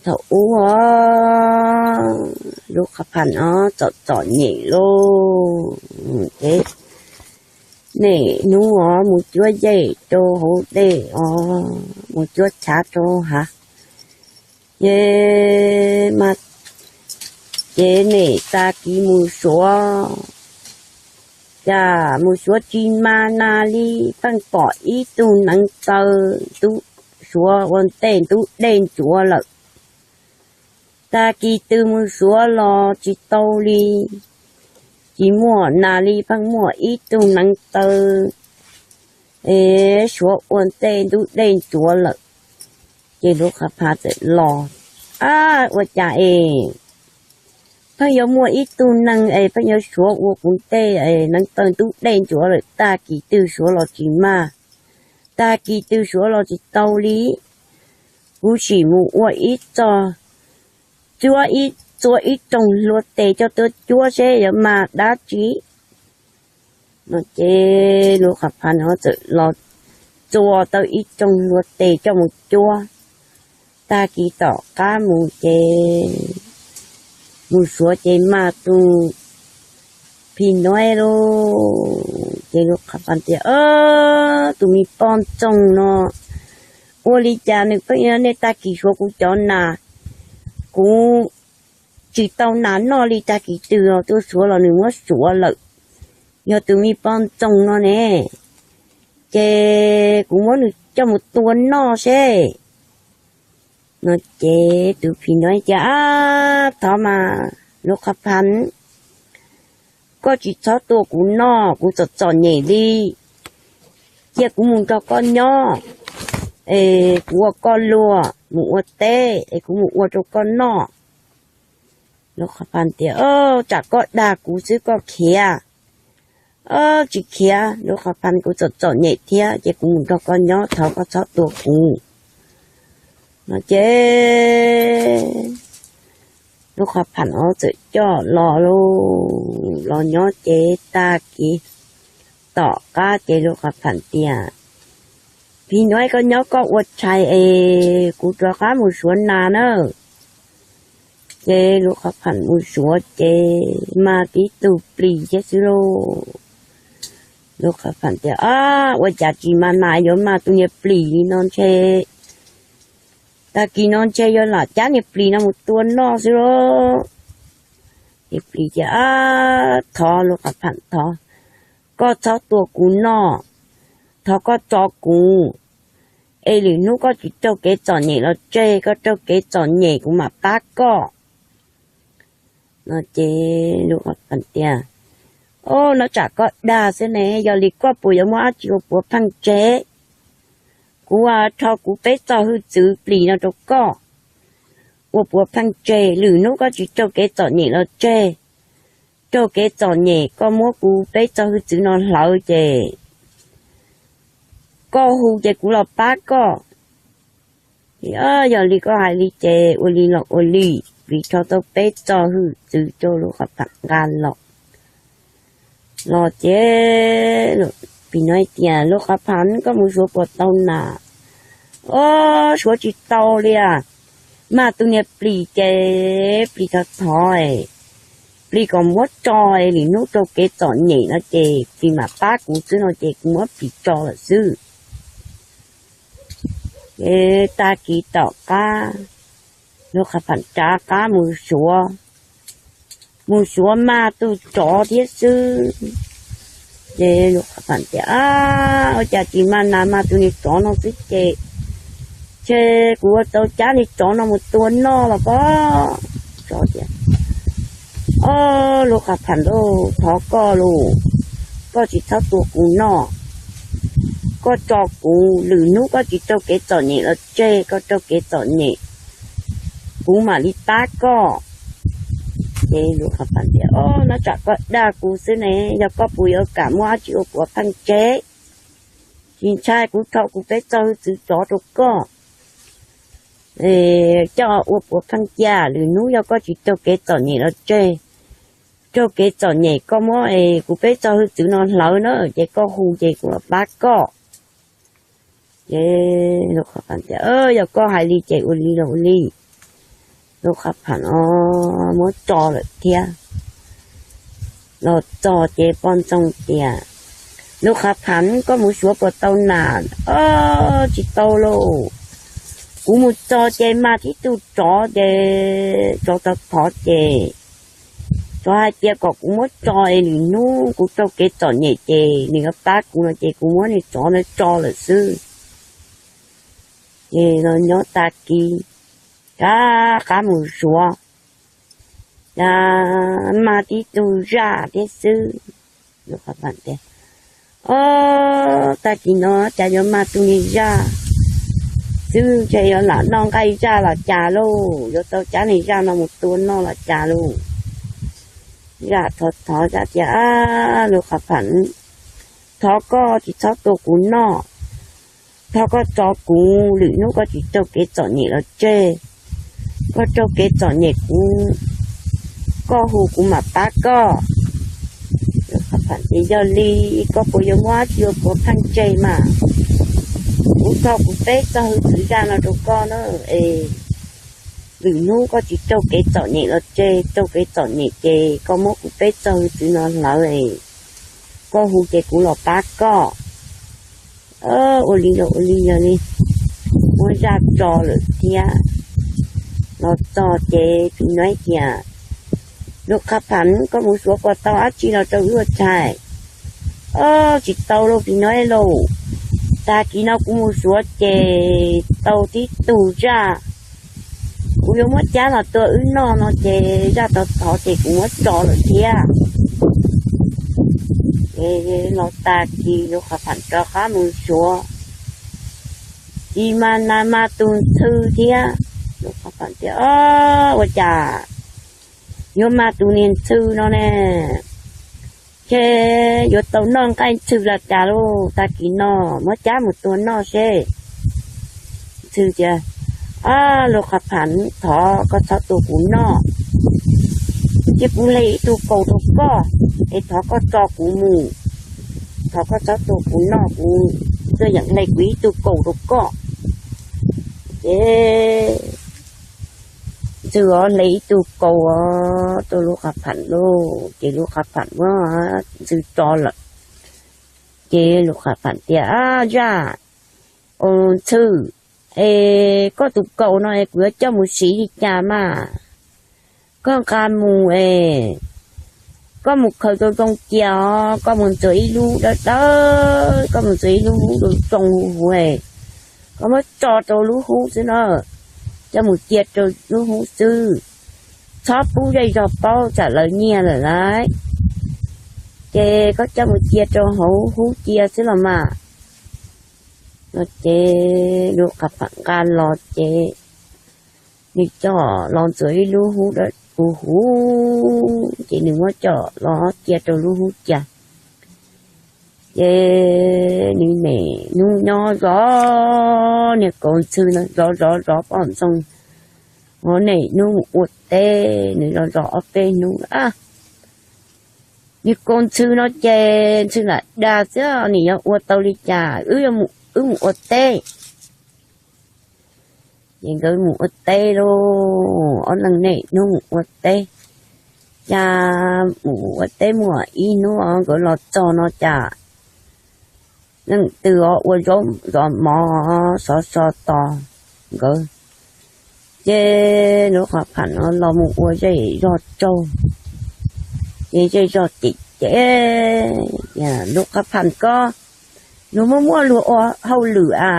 Thaum ub os, Lub Qhov Phas os txom txom nyem lauj, ces niaj hnub os mus cuab yej rau hauv dej os, mus cuab chav rau hav, ces mas, ces niaj tag kis mus suav, cas mus suav tsis mas nas li, pheej pom ib tug neev taw ntub, suav ua ntej ntub dej ntsuav lawm. Tag kis twg mus suav los tsis tau li, tsis muaj nas li, pheej muaj ib tug neev taw es suav ua ntej ntub dej ntsuav lawm. Ces Lub Qhov Phas txawm los, ab, ua cas es pheej yuav muaj ib tug neeg es pheej yuav suav ua kuv ntej es neev taw ntub dej ntsuav lawm, tag kis twg suav los tsis mas, tag kis twg suav los tsis tau li. Kuv sim mus ua ib txoj, txua ib, txua ib rooj hlua tes coj tuaj cuab seb yuav mas dab tsi no. Ces Lub Qhov Phas txawm los txua tau ib rooj hlua tes coj mus cuab. Tag kis tom qab mus ces mus suav ces mas tus phim nuav lauj. Ces Lub Qhov Phas tias, Tus me poj ntxoog no, ua li cas nws pheej yog niaj tag kis suav kuv cov nas, kuv tsis tau nas noj li, tag kis twg los tuaj suav los nws muab suav lawm. Yog tus me poj ntxoog no ne, ces kuv muab nws coj mus tua noj seb no. Ces tus phim nuav tias, Ab, thov mas Lub Qhov Phas, koj tsis txhob tua kuv noj, kuv txom txom nyem li. Cia kuv mus nrog koj nyob, es kuv ua koj luag, mus ua teb es kuv mus ua rau koj noj. Lub Qhov Phas tias, Tsam koj dag kuv xwb, koj khiav? Tsis khiav, Lub Qhov Phas, kuv txom txom nyem thiab, ces kuv mus nrog koj nyob, thov koj txhob tua kuv no. Ces Lub Qhov Phas txawm coj los lauj, los nyob ces tag kis tom qab ces Lub Qhov Phas tias, Phim nuav, koj nyob koj ua tshais es kuv rov qab mus suav nas na. Ces Lub Qhov Phas mus suav ces mas tib tug plis thiab xwb lauj. Lub Qhov Phas tias, Ab, ua cas tsis mas nas, yuav mas tus niag plis li no ntshe, tag kis no ntshe yuav lam cab niag plis no mus tua noj xwb lauj. Niag plis tias, Ab, thov Lub Qhov Phas, thov koj txhob tua kuv noj, thov koj tso kuv, es lwm hnub koj tsis raug kev txom nyem los tseg, koj raug kev txom nyem kuv mam pab koj no. Ces Lub Qhov Phas tias, Au, no tsam koj dag xwb ne, yog li koj puas yuav muab dab tsi ua puav pheej tseg? Kuv rho kuv peb txoj hwj txwv plis no rau koj ua puav pheej tseg, lwm hnub koj tsis raug kev txom nyem los tseg, raug kev txom nyem koj muab kuv peb txoj hwj txwv no hlawv ces koj hu ces kuv los pab koj. Yog li koj hais li ces ua li los ua li. Plis rho tau peb txoj hwj txwv rau Lub Qhov Phas nqa los. Los ces plis no tias, Lub Qhov Phas, koj mus suav puas tau nas? Au, suav tsis tau li as. Mas tus niag plis ces plis thov thov, plis kom muab tso, lwm hnub raug kev txom nyem no ces plis mam pab kuv xwb no ces kuv muab plis tso lawm xwb. Ces tag kis tom qab Lub Qhov Phas rov qab mus suav, mus suav mas tus tsov thiab xwb. Ces Lub Qhov Phas tias, Ab, ua cas tsis mas nas, mas tus niag tsov no xwb ces, ces kuv ua tau cab niag tsov no mus tua noj los pob. Tsov tias, Au, Lub Qhov Phas lauj, thov koj lauj, koj tsis txhob tua kuv noj, koj tso kuv, lwm hnub koj tsis raug kev txom nyem los tseg, koj raug kev txom nyem kuv mam li pab koj. Ces Lub Qhov Phas tias, Au, no tsam koj dag kuv xwb ne, yog koj puas yuav kam muab dab tsi ua puav pheej tseg? Tsis ntshai, kuv rho kuv peb txoj hwj txwv tsov rau koj coj ua puav pheej cia, lwm hnub yog koj tsis raug kev txom nyem los tseg, raug kev txom nyem koj muab kuv peb txoj hwj txwv no hlawv na ces koj hu ces kuv los pab koj. Ces Lub Qhov Phas tias, Yog koj hais li ces ua li los ua li. Lub qhov pham muab tso lawm thiab. Los txog ces poj ntxoog tias, Lub qhov pham, koj mus suav puas tau nam? Tsis tau lauj. Kuv mus txog ces mag tib tug tsov ces tsov thov thov ces tsov hais tias kom kuv muab tso es lwm hnub kuv raug kev txom nyem ces nws yuav pab kuv no ces kuv muab nws tsov ntawd tso lawm xwb. Ces los nyob tag kis rov qab mus suav, cas mag tib tug zaj thiab xwb. Ob, tag kis no cas yuav mag tug niag zaj xwb, ntshe yuav lam noj nqaij zaj los cas lauj, yuav tau cab niag zaj no mus tua noj los cas lauj. Zaj thov thov zaj tias, Lub qhov pham, thov koj tsis txhob tua kuv noj, thov koj tso kuv, lwm hnub koj tsis raug kev txom nyem los tseg, koj raug kev txom nyem kuv, koj hu kuv mam pab koj. Ces yog li koj puas yuav muab dab tsi ua koj pheej tseg mas? Kuv thov kuv peb txoj hwj txwv zaj no rau koj na, es lwm hnub koj tsis raug kev txom nyem los tseg, raug kev txom nyem ces koj muab kuv peb txoj hwj txwv no hlawv, koj hu ces kuv los pab koj. Ua li los ua li, yog li muab zaj tso lawm thiab. Los txog ces phim nyuj tias, Lub qhov pham, koj mus suav puas tau dab tsi los rau wb ua tshais? Ob, tsis tau lauj phim nyuj lauj. Tag kis no kuv mus suav ces tau tib tug zaj, kuv yuav muab cab los tua wb noj no ces zaj thov thov ces kuv muab tso lawm thiab. Ces los tag kis lub qhov pham rov qab mus suav, tsis mag nas mag tus ntxhw thiab. Lub qhov pham tias, Ob, ua cas yuav mag tus niag ntxhw no ne? Ces yuav tau noj nqaij ntxhw los cas lauj, tag kis no muab cab mus tua noj seb. Ntxhw tias, Ab, lub qhov pham, thov koj txhob tua kuv noj, cia kuv hle ib tug kaus rau koj, es thov koj tso kuv mus, thov koj txhob tua kuv noj, kuv tuaj yeem hle kuv ib tug kaus rau koj. Ces ntxhw hle ib tug kaus rau lub qhov pham lauj, ces lub qhov pham muab ntxhw tso lawm. Ces lub qhov pham tias, Ab, zaj, ntxhw, es koj tus kaus no es kuv yuav coj mus siv li cas mas? Koj nqa mus es koj mus khaws rau zoo cia os, koj mus ntxuav ib lub dawb dawb, koj mus ntxuav ib lub hub rau zoo huv huv, koj muab tso rau lub hub xwb na, coj mus cia rau lub hub xwb, txhob pub zej zog paub tsam lawv nyiag lawm lauj. Ces koj coj mus cia rau hauv hub cia xwb los mas. No ces lub qhov pham nqa los ces nws coj los ntxuav ib lub hub dawb huv huv, ces nws muab coj los cia rau lub hub cia. Ces nws niaj hnub nyob zov niag kaus ntxhw no, zov zov zov poj ntxoog, ho niaj hnub mus ua teb, nws zov zov ob peb hnub a, niag kaus ntxhw no ces ntxhw lam dag xwb, nim yuav ua tau li cas, wb yuav mus, wb mus ua teb. Ces nkawd mus ua teb lauj, ob leeg niaj hnub mus ua teb. Cas mus ua teb muaj ib hnub nkawd los txog no cas leej twg ua zaub zov mov sov so tos nkawd. Ces lub qhov pham no los mus ua zej zog tsaug, ces zej zog cem cem, Lub qhov pham ko, luag muaj muaj luag ua hauj lwm a,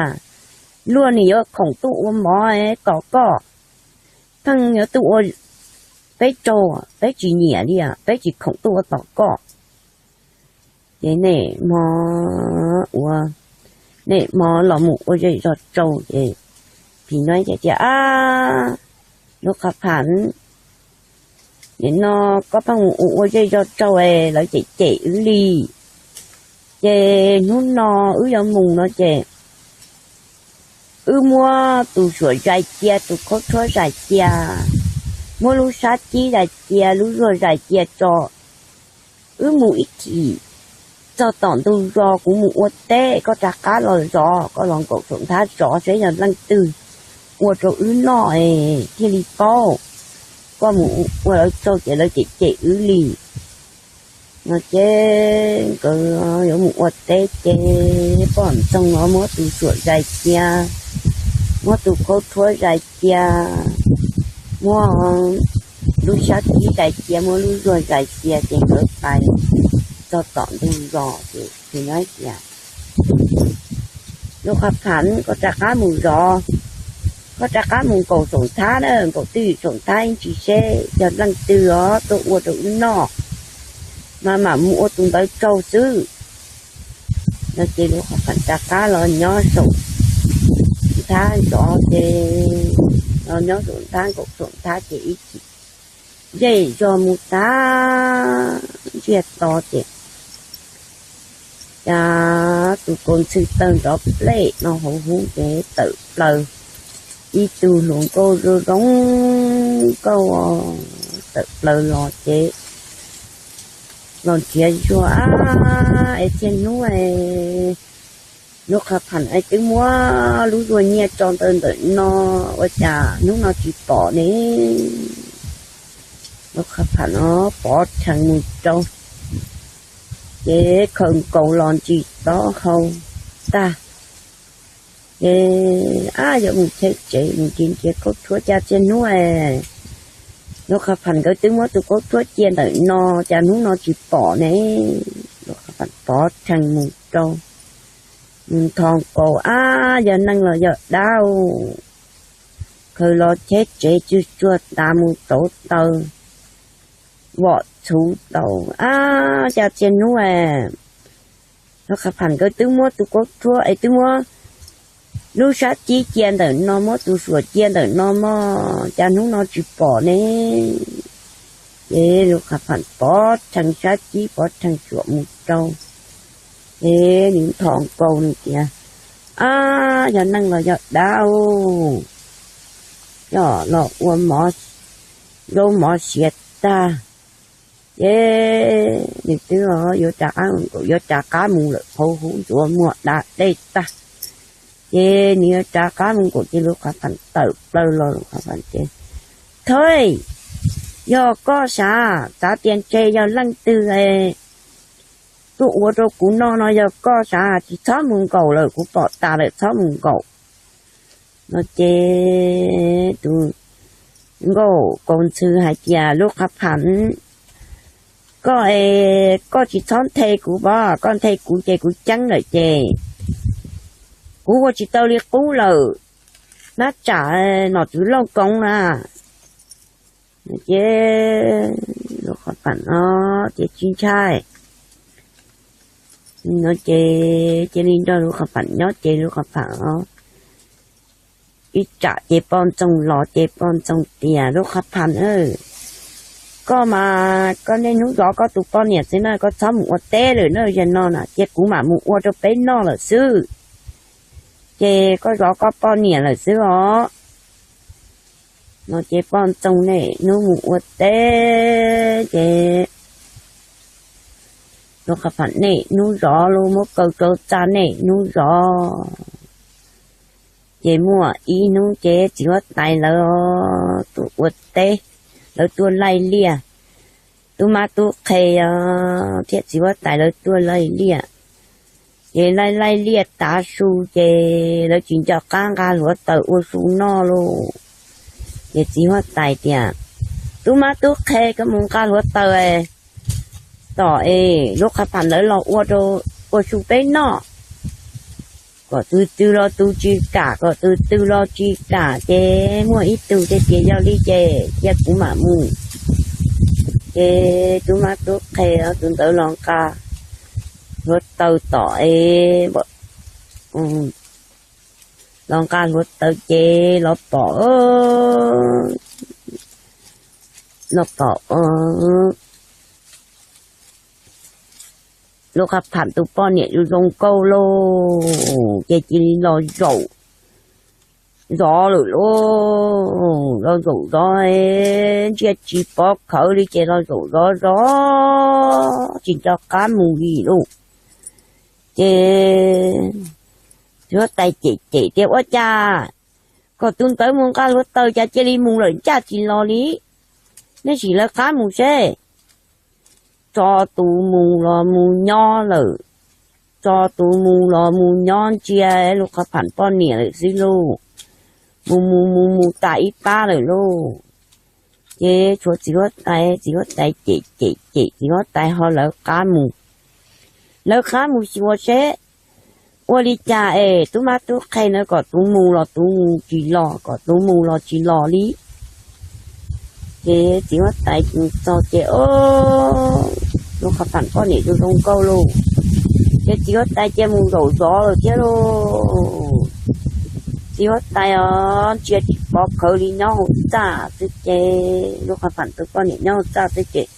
luag nim yuav khoom tuaj ua mov tos koj, pheej yuav tuaj ua peb tsaug, peb tsis nyiam li, peb tsis khoom tuaj ua tos koj. Ces niaj hmo ua, niaj hmo los mus ua zej zog tsaug ces phim nyuj tias, Ab, lub qhov pham, nim no koj pheej mus ua ua zej zog tsaug es lawv cem cem wb li. Ces hnub no wb yuav mus no ces wb muab tus suam zais cia, tus khaub tshuab zais cia, muab lub sab cib zais cia, lub zuag zais cia tso. Wb mus ib chim txog tom ntug zos kuv mus ua teb, koj rov qab los zov, koj los nkaum saum nthab zov seb yog leej twg ua rau wb noj es thiaj li paub. koj mus ua lawv tsaug ces lawv cem cem wb li. No ces nkawd yuav mus ua teb ces poj ntxoog no muab tus suam zais cia, muab tus khaub rhuab zais cia, muab lub sab tib zais cia, muab lub zuag zais cia ces nkawd pais txog tom ntug zos ces tus no tias, Lub Qhab Pham, koj rov qab mus zov, koj rov qab mus nkaum saum nthab na, nkaum twj ywm saum nthab ib ntsis seb yog leej twg os tuaj ua rau wb noj, mas mam mus ua tus ntawd tsaug xwb. No ces Lub Qhab Pham rov qab los nyob saum nthab zov ces los nyob saum nthab nkaum saum nthab ces ib chim zej zog mus tag ntsiag to ces cas tus kaus ntxhw tawg nrov plej no hauv hub ces tawm plaws ib tug hluas nkauj zoo zoo nkauj tawm plaws los ces los nrhiav zuag, Ab, es txhiaj hnub es Lub Qhab Pham es twb muab lub zuag nyiaj tso ntawm ntawm no, ua cas hnub no tsis pom ne? Lub Qhab Pham no pov rhees mus rau ces khaws nkaus los ntsis taub hau tag ces, Ab, yuav mus cheb tsev mus nrhiav nrhiav khaub rhuab cas txhiaj hnub es Lub Qhab Pham nkawd twb muab tus khaub rhuab cia ntawm no, cas hnub no tsis pom ne? Lub Qhab Pham pov rhees mus rau, mus nthos nkaus, Ab, yog neeg los yog dab? Khaws los cheb tsev tsuag tsuag tas mus rauv taws vom txhuv tau, Ab, cas txhiaj hnub es Lub Qhab Pham nkawd twb muab tus khaub rhuab es twb muab lub sab tib cia ntawm no, muab tus suam cia ntawm no mog, cas hnub no tsis pom ne? Ces Lub Qhab Pham pov rhees sab tib pov rhees suam mus rau ces nws nthos nkaus nws tias, Ab, yog neeg los yog dab? Yog los ua mov, zaub mov siav tag ces nws twb yuav rov qab, yuav rov qab mus lawm, qhov hub ntxuav muag da dej tag ces nws yuav rov qab mus nkaum ces Lub Qhab Pham tawm plaws los, Lub Qhab Pham ces, Thawj, yog koj sav, xav tias ntshe yog leej twg tuaj ua rau kuv noj no, yog koj sav tsis txhob mus nkaum lawm, kuv pom tas lawm, txhob mus nkaum. No ces tus nkauj kaus ntxhw hais tias, Lub Qhab Pham, koj es koj tsis txhob nthe kuv pov, koj nthe kuv ces kuv ceeb lawm ces kuv ua tsis tau li qub lawm, nab tsam nom tswv lauj koov na. Ces Lub Qhab Pham no ces tsis ntshai, no ces cia li nrog Lub Qhab Pham nyob ces Lub Qhab Pham ib tsam ces poj ntxoog los ces poj ntxoog tias, Lub Qhab Pham, koj mas koj niaj hnub zov koj tus poj niam xwb na, koj txhob mus ua teb lawm na, zaum no na ces kuv mam mus ua rau peb noj lawm xwb, ces koj zov koj poj niam lawm xwb os. No ces poj ntxoog niaj hnub mus ua teb ces Lub Qhab Pham niaj hnub zov, muab kaw rau txaj niaj hnub zov, ces muaj ib hnub ces txiv huab tais lawv tuaj ua teb, lawv tuaj laij liaj, tub mab tub qhe thiab txiv huab tais lawv tuaj laij liaj, ces laij laij liaj tav su ces lawv tsis nco qab nqa hluav taws ua su noj lauj. Ces txiv huab tais tias, Tub mab tub qhe, koj mus nqa hluav taws tom es Lub Qhab Pham lawv los ua rau, ua su peb noj. Kom tus twg los tus tsis kam, kom tus twg los tsis kam ces muaj ib tug thiaj tias, Yog li ces cia kuv mam mus. Ces tub mab tub qhe tus ntawd los nqa hluav taws tom es, los nqa hluav taws ces los pom, los pom Lub Qhab Pham tus poj niam zoo zoo nkauj lauj, ces cia li los zaum zov lawm lauj. Los zaum zov, ntsiag tsis pov khawv li ces los zaum zov zov tsis nco qab mus li lauj. Ces txiv huab tais cem cem tias, Ua cas kom tus ntawd mus nqa hluav taws cas cia li mus lawm ncaj tsis los li? Nej sim lawv qab mus seb. Tso tus mus los mus nyob lawm, tso tus mus los mus nyob ntsia Lub Qhov Pham poj niam lawm xwb lauj. Mus mus mus mus tas ib pab lawm lauj. Ces tshuav txiv huab tais, txiv huab tais cem cem cem txiv huab tais ho lawv qab mus. Lawv qab mus xyuas seb ua li cas es tub mab tub qhe na kom tus mus los tus mus tsis los, kom tus mus los tsis los li. Ces txiv huab tais txog ces, o, Lub Qhov Pham poj niam zoo zoo nkauj lauj. Ces txiv huab tais cia mus zaum zov lawm thiab lauj. Txiv huab tais os ntsia tsis pov khawv li, nyob hauv txaj xwb ces, Lub Qhov Pham tus poj niam nyob hauv txaj xwb ces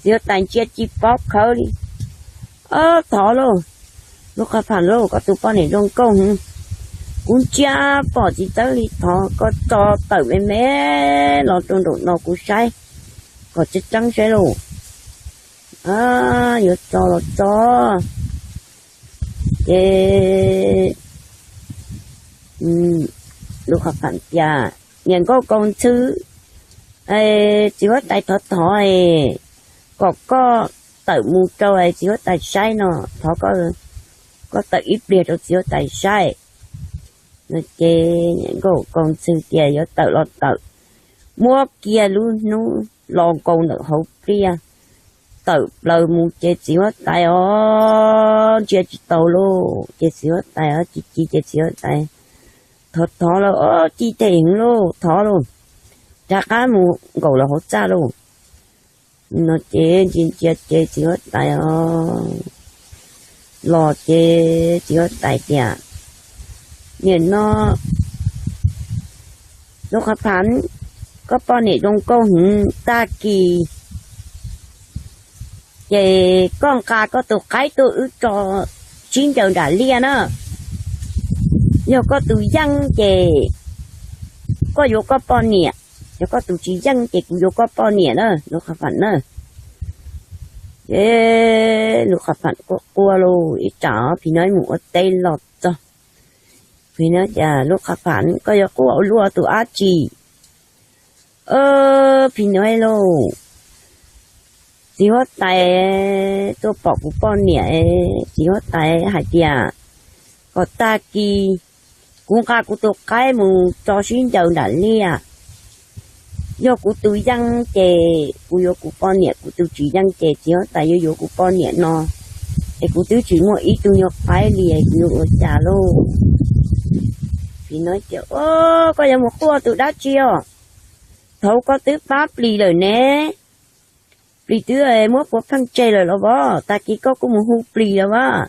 txiv huab tais ntsia tsis pov khawv li. Ob, thov lauj, Lub Qhov Pham lauj, koj tus poj niam zoo nkauj heev, kuv ntsia pom tsis txawb li, thov koj tso tawm me me los rau nraum no kuv saib kom tseeb tseeb saib lauj. Yuav tso los tso. Ces Lub Qhov Pham tias, niam nkauj Kaus Ntxhw, txiv huab tais thov thov kom koj tawm mus rau txiv huab tais saib no, thov koj tawm ib pliag rau txiv huab tais saib. No ces niam nkauj Kaus Ntxhw tias yuav tawm los tawm, muab kiag lub hnub los nkaus ntawm hauv pliaj, tawm plaws mus ces txiv huab tais os ntsia tsis taus lauj. Ces txiv huab tais os ci ci ces txiv huab tais thov thov lauj, o, ci them heev lauj, thov lauj, rov qab mus nkaum los hauv txaj lauj. No ces ntsia ntsia ces txiv huab tais os los ces txiv huab tais tias, niam no, Lub Qhov Pham, koj poj niam zoo nkauj heev, tag kis ces koj nqa koj tus qaib tuaj wb tso sib ncaws nram liaj na. Yog koj tus yeej ces koj yuav koj poj niam, yog koj tus tsis yeej ces kuv yuav koj poj niam na, Lub Qhov Pham na. Ces Lub Qhov Pham quaj quaj lauj, ib tsam Phim Nyuj mus ua teb los txog, Phim Nyuj tias, Lub Qhov Pham, koj yuav quaj ua luaj tus dab tsi? Phim Nyuj lauj, txiv huab tais tuaj pom kuv poj niam, txiv huab tais hais tias kom tag kis kuv nqa kuv tus qaib mus tso sib ncaws nram liaj. Yog kuv tus yeej ces kuv yuav kuv poj niam, kuv tus tsis yeej ces txiv huab tais yuav yuav kuv poj niam no, es kuv twb tsis muaj ib tug nyuag qaib li es kuv yuav ua cas lauj? Phim Nyuj tias, o, koj yuav mus quaj tus dab tsi os? Thaud koj twb pab plis lawm ne, plis twb muab puav pheej tseg lawm los as, tag kis koj kuj mus hu plis los as.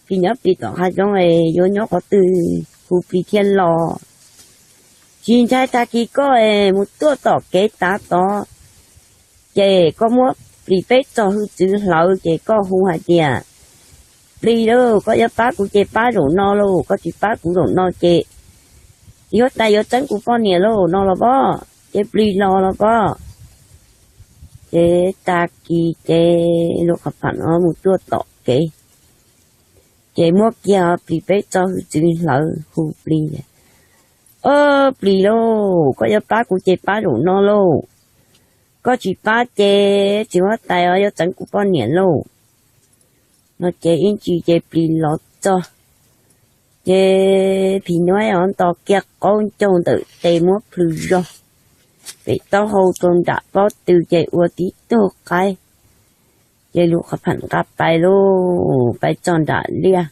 Plis nyob plis tom hav zoov es yuav nyob qhov twg hu plis thiaj los? Tsis ntshai tag kis koj mus tuaj tom kev tav tod, ces koj muab plis peb txog hwj txwv hlawv ces koj hu hais tias, plis lauj, koj yuav pab kuv ces pab zaum no lauj, koj tsis pab kuv zaum no ces txiv huab tais yuav txeeb kuv poj niam lauj no los as, ces plis los los as. Ces tag kis ces Lub Qhov Pham mus tuaj tom kev, ces muab kiag plis peb txog hwj txwv hlawv hu plis, o, plis lauj, koj yuav pab kuv ces pab zaum no lauj, koj tsis pab ces txiv huab tais yuav txeeb kuv poj niam lauj. No ces ib ntsis ces plis los txog, ces Phim Nyuj nto kiag qaub ncaug ntawm tes muab plhws zog pem taub hau rau nram pob tw ces ua tib tug qaib. Ces Lub Qhov Pham nqa pais lauj, pais txog nram liaj,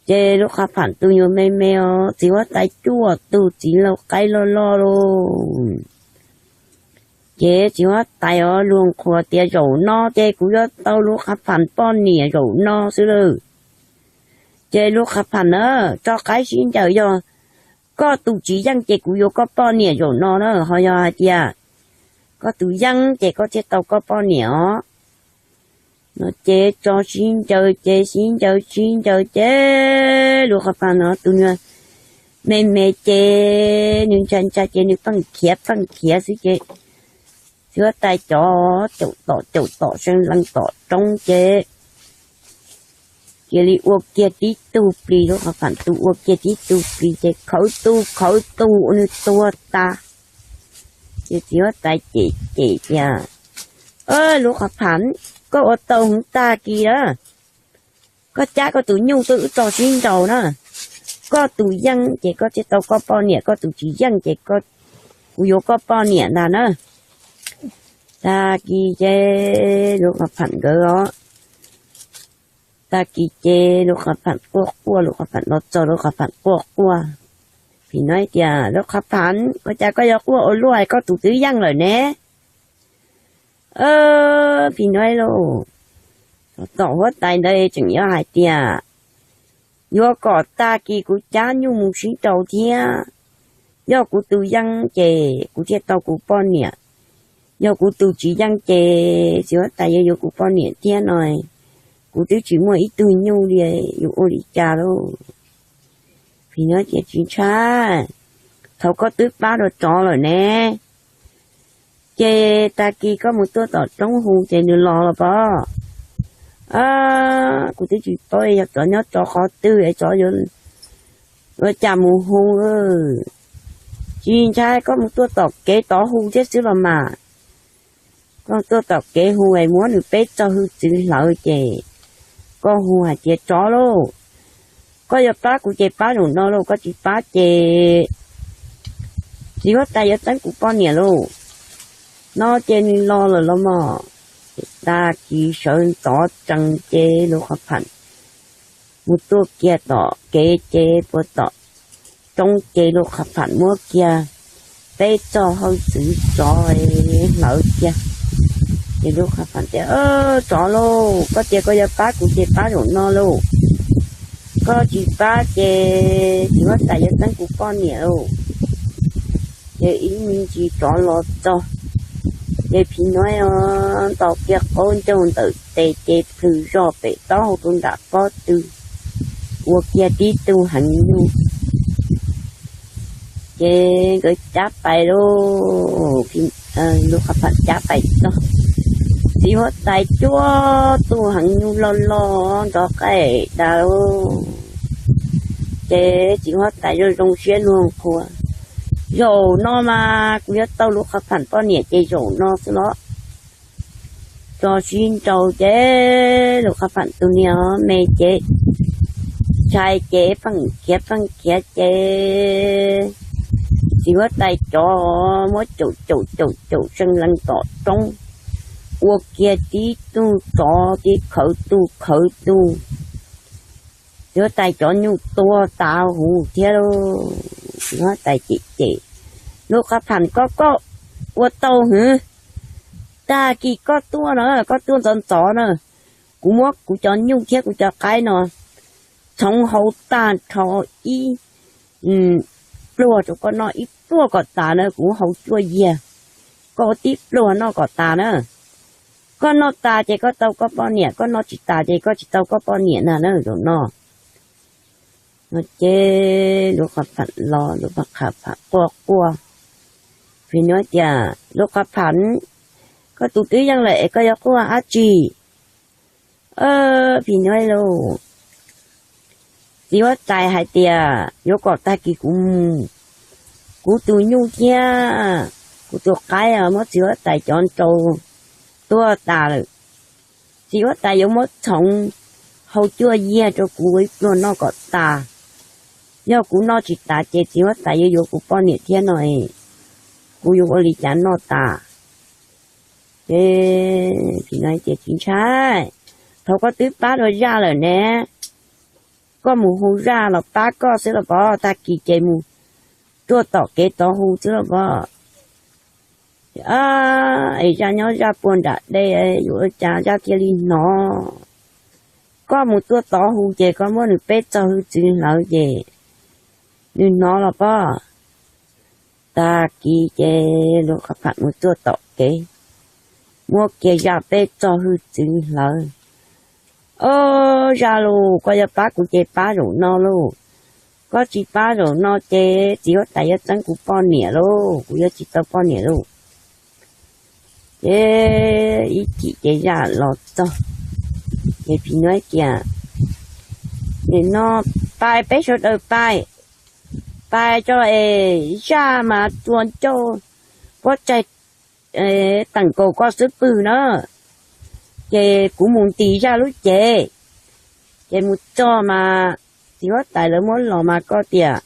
ces Lub Qhov Pham tus nyuag me me os, txiv huab tais cuaj tug txiv laus qaib loj loj lauj. Ces txiv huab tais os luag nqhuas tias zaum no ces kuv yuav tau Lub Qhov Pham poj niam zaum no xwb lauj. Ces Lub Qhov Pham na, tso qaib sib ncaws, yog koj tus tsis yeej ces kuv yuav koj poj niam zaum no na, ho yog hais tias koj tus yeej ces koj thiaj tau koj poj niam os. No ces tso sib ncaws ces sib ncaws sib ncaws ces Lub Qhov Pham no tus nyuag me me ces nws ntshai ntshai ces nws pheej khiav pheej khiav xwb ces txiv huab tais cov caum tom caum tom seev lees tom roob ces cia li ua kiag tib tug plis, Lub Qhov Pham tus ua kiag tib tug plis ces khawv tug khawv tug ua nws tuag tas. Ces txiv huab tais cem cem tias, Lub qhov pham, koj ua tau hwv tag kis lawm. Koj cab koj tus nyuj tuaj wb tso sib nraus na. Koj tus yeej ces koj thiaj tau koj poj niam, koj tus tsis yeej ces kuv yuav koj poj niam ntag na. Tag kis ces lub qhov pham nkawd os, tag kis ces lub qhov pham quaj quaj, lub qhov pham los txog lub qhov pham quaj quaj. Phim no tias, Lub qhov pham, ua cas koj yuav quaj ua luaj, koj tus twb yeej lawm ne? Phim no lauj, tom huab tais ntawd tseem yuav hais tias, Yuav kom tag kis kuv cab nyuj mus sib nraus thiab. Yog kuv tus yeej ces kuv thiaj tau kuv poj niam. Yog kuv tus tsis yeej ces txiv huab tais yuav yuav kuv poj niam thiab no. Kuv twb tsis muaj ib tug nyuj li, yuav ua li cas lauj? Phim no tias, Tsis ntshai, thaum koj twb pab rau tsov lawm ne. Ces tag kis koj mus tuaj tom roob hu ces nws los los pob. Kuv twb tsis paub yog tsov nyob tsov qhov twg es tsov yuav ua cas mus hu. Tsis ntshai, koj mus tuaj tom kev tod hu thiab xwb los mas. Koj tuaj tom kev hu es muab nws peb txog hwj txwv hlawv ces koj hu hais tias, Tsov lauj, koj yuav pab kuv ces pab zaum no lauj, koj tsis pab ces txiv huab tais yuav txeeb kuv poj niam lauj. No ces nws los lawm los mog. Tag kis sawv ntxov tsees ces lub qhov pham mus tuaj kiag tom kev ces puag tom roob ces lub qhov pham muab kiag peb txog hwj txwv tsov hlawv kiag. Ces lub qhov pham tias, Tsov lauj, koj tias koj yuav pab kuv ces pab zaum no lauj. Koj tsis pab ces txiv huab tais yuav txeeb kuv poj niam lauj. Ces ib me ntsis tsov los txog, ces phim no ntaus kiag qaub ncaug ntawm tes ces plhws zog pem taub hau rau nram pob tw, ua kiag tib tug heev nyuj. Ces nkawd cab pais lauj, lub qhov pham cab pais txog, txiv huab tais cuab tug heev nyuj loj loj nrov qaij dav lauj. Ces txiv huab tais zoo zoo siab luag qhuas, Zaum no mas kuv yuav tau lub qhov pham poj niam ces zaum no xwb los. Tso sib nraus ces lub qhov pham tus niag me ces ntshai ces pheej khiav pheej khiav ces txiv huab tais cov muab caum caum caum caum seej lees tom roob, ua kiag tib tug tsov tib khawv tug khawv tug. Txiv huab tais cov nyuj tuag tas huv thiab lauj. Txiv huab tais cem cem, Lub qhov pham, koj koj ua tau hwv, tag kis koj tuaj na, koj tuaj ntxov ntxov na, kuv muab kuv cov nyuj thiab kuv cov qaib no txhoov hau tag nrho ib pluag rau koj noj, ib pluag kom tas na, kuv hau cuaj yiag, koj ua tib pluag noj kom tas na. Koj noj tas ces koj tau koj poj niam, koj noj tsis tas ces koj tsis tau koj poj niam na, zaum no. No ces lub qhov pham los, lub qhov pham quaj quaj, phim no tias, Lub qhov pham, koj tus twb yeej lawm es koj yuav quaj dab tsi? Phim no lauj, txiv huab tais hais tias yuav kom tag kis kuv mus, kuv tus nyuj thiab kuv tus qaib muab txiv huab tais cov nraus tuag tas lawm. Txiv huab tais yuav muab txhoov hau cuaj yiag rau kuv ua ib pluag noj kom tas. Yog kuv noj tsis tas ces txiv huab tais yuav yuav kuv poj niam thiab no, kuv yuav ua li cas noj tas? Ces txiv ntshai, Thaum koj twb pab rau zaj lawm ne, koj mus hu zaj los pab koj xwb los pov, tag kis ces mus tuaj tom kev tod hu xwb los pov. Es zaj nyob zaj puag nram dej, yuav ua cas zaj thiaj li hnov? Koj mus tuaj tod hu ces koj muab nws peb txog hwj txwv hlawv ces nws hnov los pov. Tag kis ces lub qhov pham mus tuaj tom kev, muab kiag zaj peb txog hwj txwv hlawv. Ob, zaj lauj, koj yuav pab kuv ces pab zaum no lauj. Koj tsis pab zaum no ces txiv huab tais yuav txeeb kuv poj niam lauj, kuv yuav tsis tau poj niam lauj. Ces ib chim ces zaj los txog, ces phim nyuj tias, Nim no pais peb sawv daws pais, pais tso es zaj mas tua ncauj Pob Tsaig teem nkaus koj xub pwg na, ces kuv mus ntis zaj lub cev. Ces mus txog mas txiv huab tais lawv muab los mas koj tias,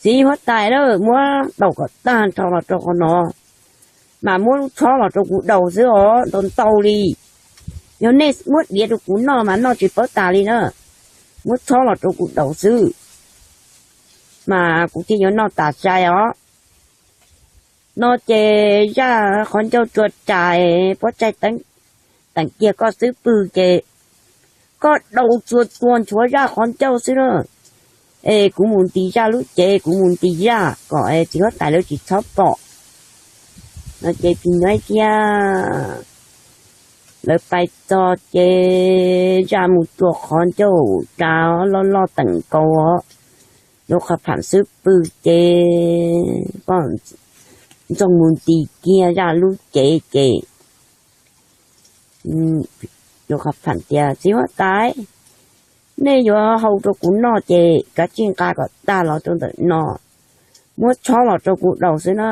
txiv huab tais lawv muab daus kom tag nrho los rau qhov no, mas muab lub tshob los rau kuv daus xwb os, ntau ntau li. Yog nej muab diav rau kuv noj mas noj tsis paub tas li na, muab tshob los rau kuv daus xwb, mas kuv thiaj yuav noj tas sai os. No ces zaj qhov ncauj tsuas rais, Pob Tsaig teem kiag koj xub pwg ces koj daus tsuas tsuas nchuav zaj qhov ncauj xwb na. Es kuv mus ntis zaj lub cev, kuv mus ntis zaj kom txiv huab tais lawv tsis txhob pom. No ces phim nyuj thiab lawv pais txog ces zaj mus tsuas qhov ncauj ras loj loj teem nkaus os, Lub Qhov Pham xub pwg ces poj ntxoog mus ntis kiag zaj lub cev ces Lub Qhov Pham tias, txiv huab tais, nej yuav hau rau kuv noj ces kav tsij nqa kom tag los rau ntawm no, muab tshob los rau kuv daus xwb na.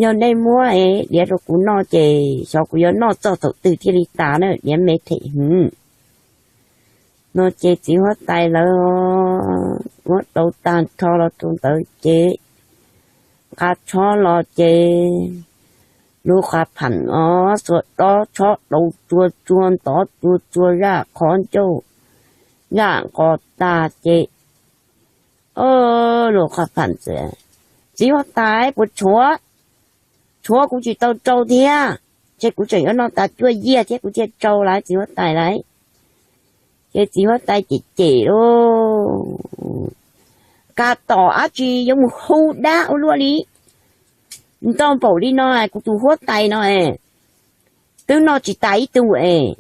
Yog nej muab diav rau kuv noj ces xyov kuv yuav noj txog thaum twg thiaj li tas na, diav me them heev. No ces txiv huab tais lawv muab daus tag nrho los rau ntawd ces nqa tshob los ces Lub Qhov Pham os, xuas dob tshob daus tsuas tsuas ntov tsuas tsuas zaj qhov ncauj, zaj nqos tag ces, o, Lub Qhov Pham txawm, txiv huab tais puas tshuav? Tshuav, kuv tsis tau tsau thiab, ces kuv tseem yuav noj tas cuaj yiaj thiab kuv thiaj tsau lauj txiv huab tais lauj. Ces txiv huab tais cem cem lauj, kab tom dab tsi yuav mus hu dab ua luaj li, nto npaum li no kuv tus huab tais no es twb noj tsis tas ib tug es,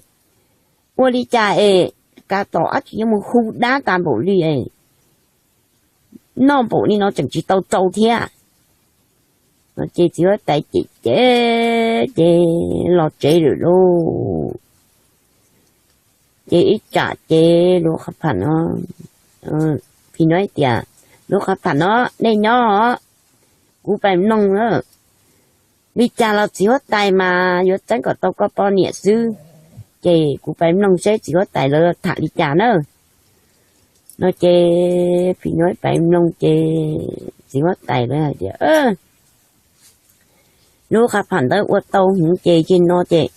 ua li cas es kab tom dab tsi yuav mus hu dab tas npaum li es, noj npaum li no tseem tsis tau tsau thiab. Ces txiv huab tais cem cem ces los tsev lawm lauj. Ces ib tsam ces Lub Qhov Pham no, phim no tias, Lub Qhov Pham no, nej nyob, kuv pais mloog na. Li cas los txiv huab tais mas yuav txeeb kom tau koj poj niam xwb, ces kuv pais mloog seb txiv huab tais lawv tham li cas na. No ces phim no pais mloog ces txiv huab tais lawv hais tias, Lub Qhov Pham ntawd ua tau heev ces ces no ces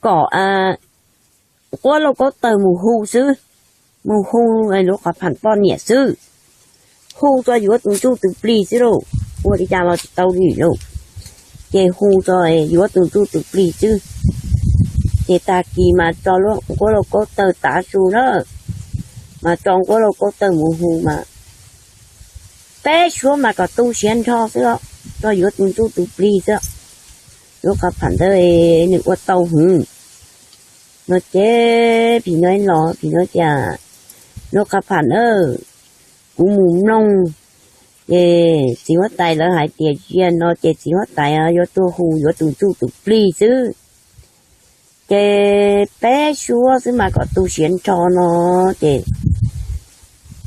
kom Nquab Lauj Kaub Tawg mus hu xwb, mus hu Lub Qhov Pham poj niam xwb, hu tso yuav tus ntsuj tus plig xwb lauj, ua li cas los tsis tau li lauj. Ces hu tso yuav tus ntsuj tus plig xwb. Ces tag kis mas tso Nquab Lauj Kaub Tawg tav su na, mas tso Nquab Lauj Kaub Tawg mus hu mas peb suab mas kom tu siav nrho xwb, tso yuav tus ntsuj tus plig xwb. Lub Qhov Pham ntawd nws ua tau heev. No ces phim no los phim no tias, Lub Qhov Pham na, kuv mus mloog ces txiv huab tais lawv hais tias ziag no ces txiv huab tais yuav tuaj hu yuav tus ntsuj tus plig xwb, ces peb suab xwb mas kom tu siav nrho no, ces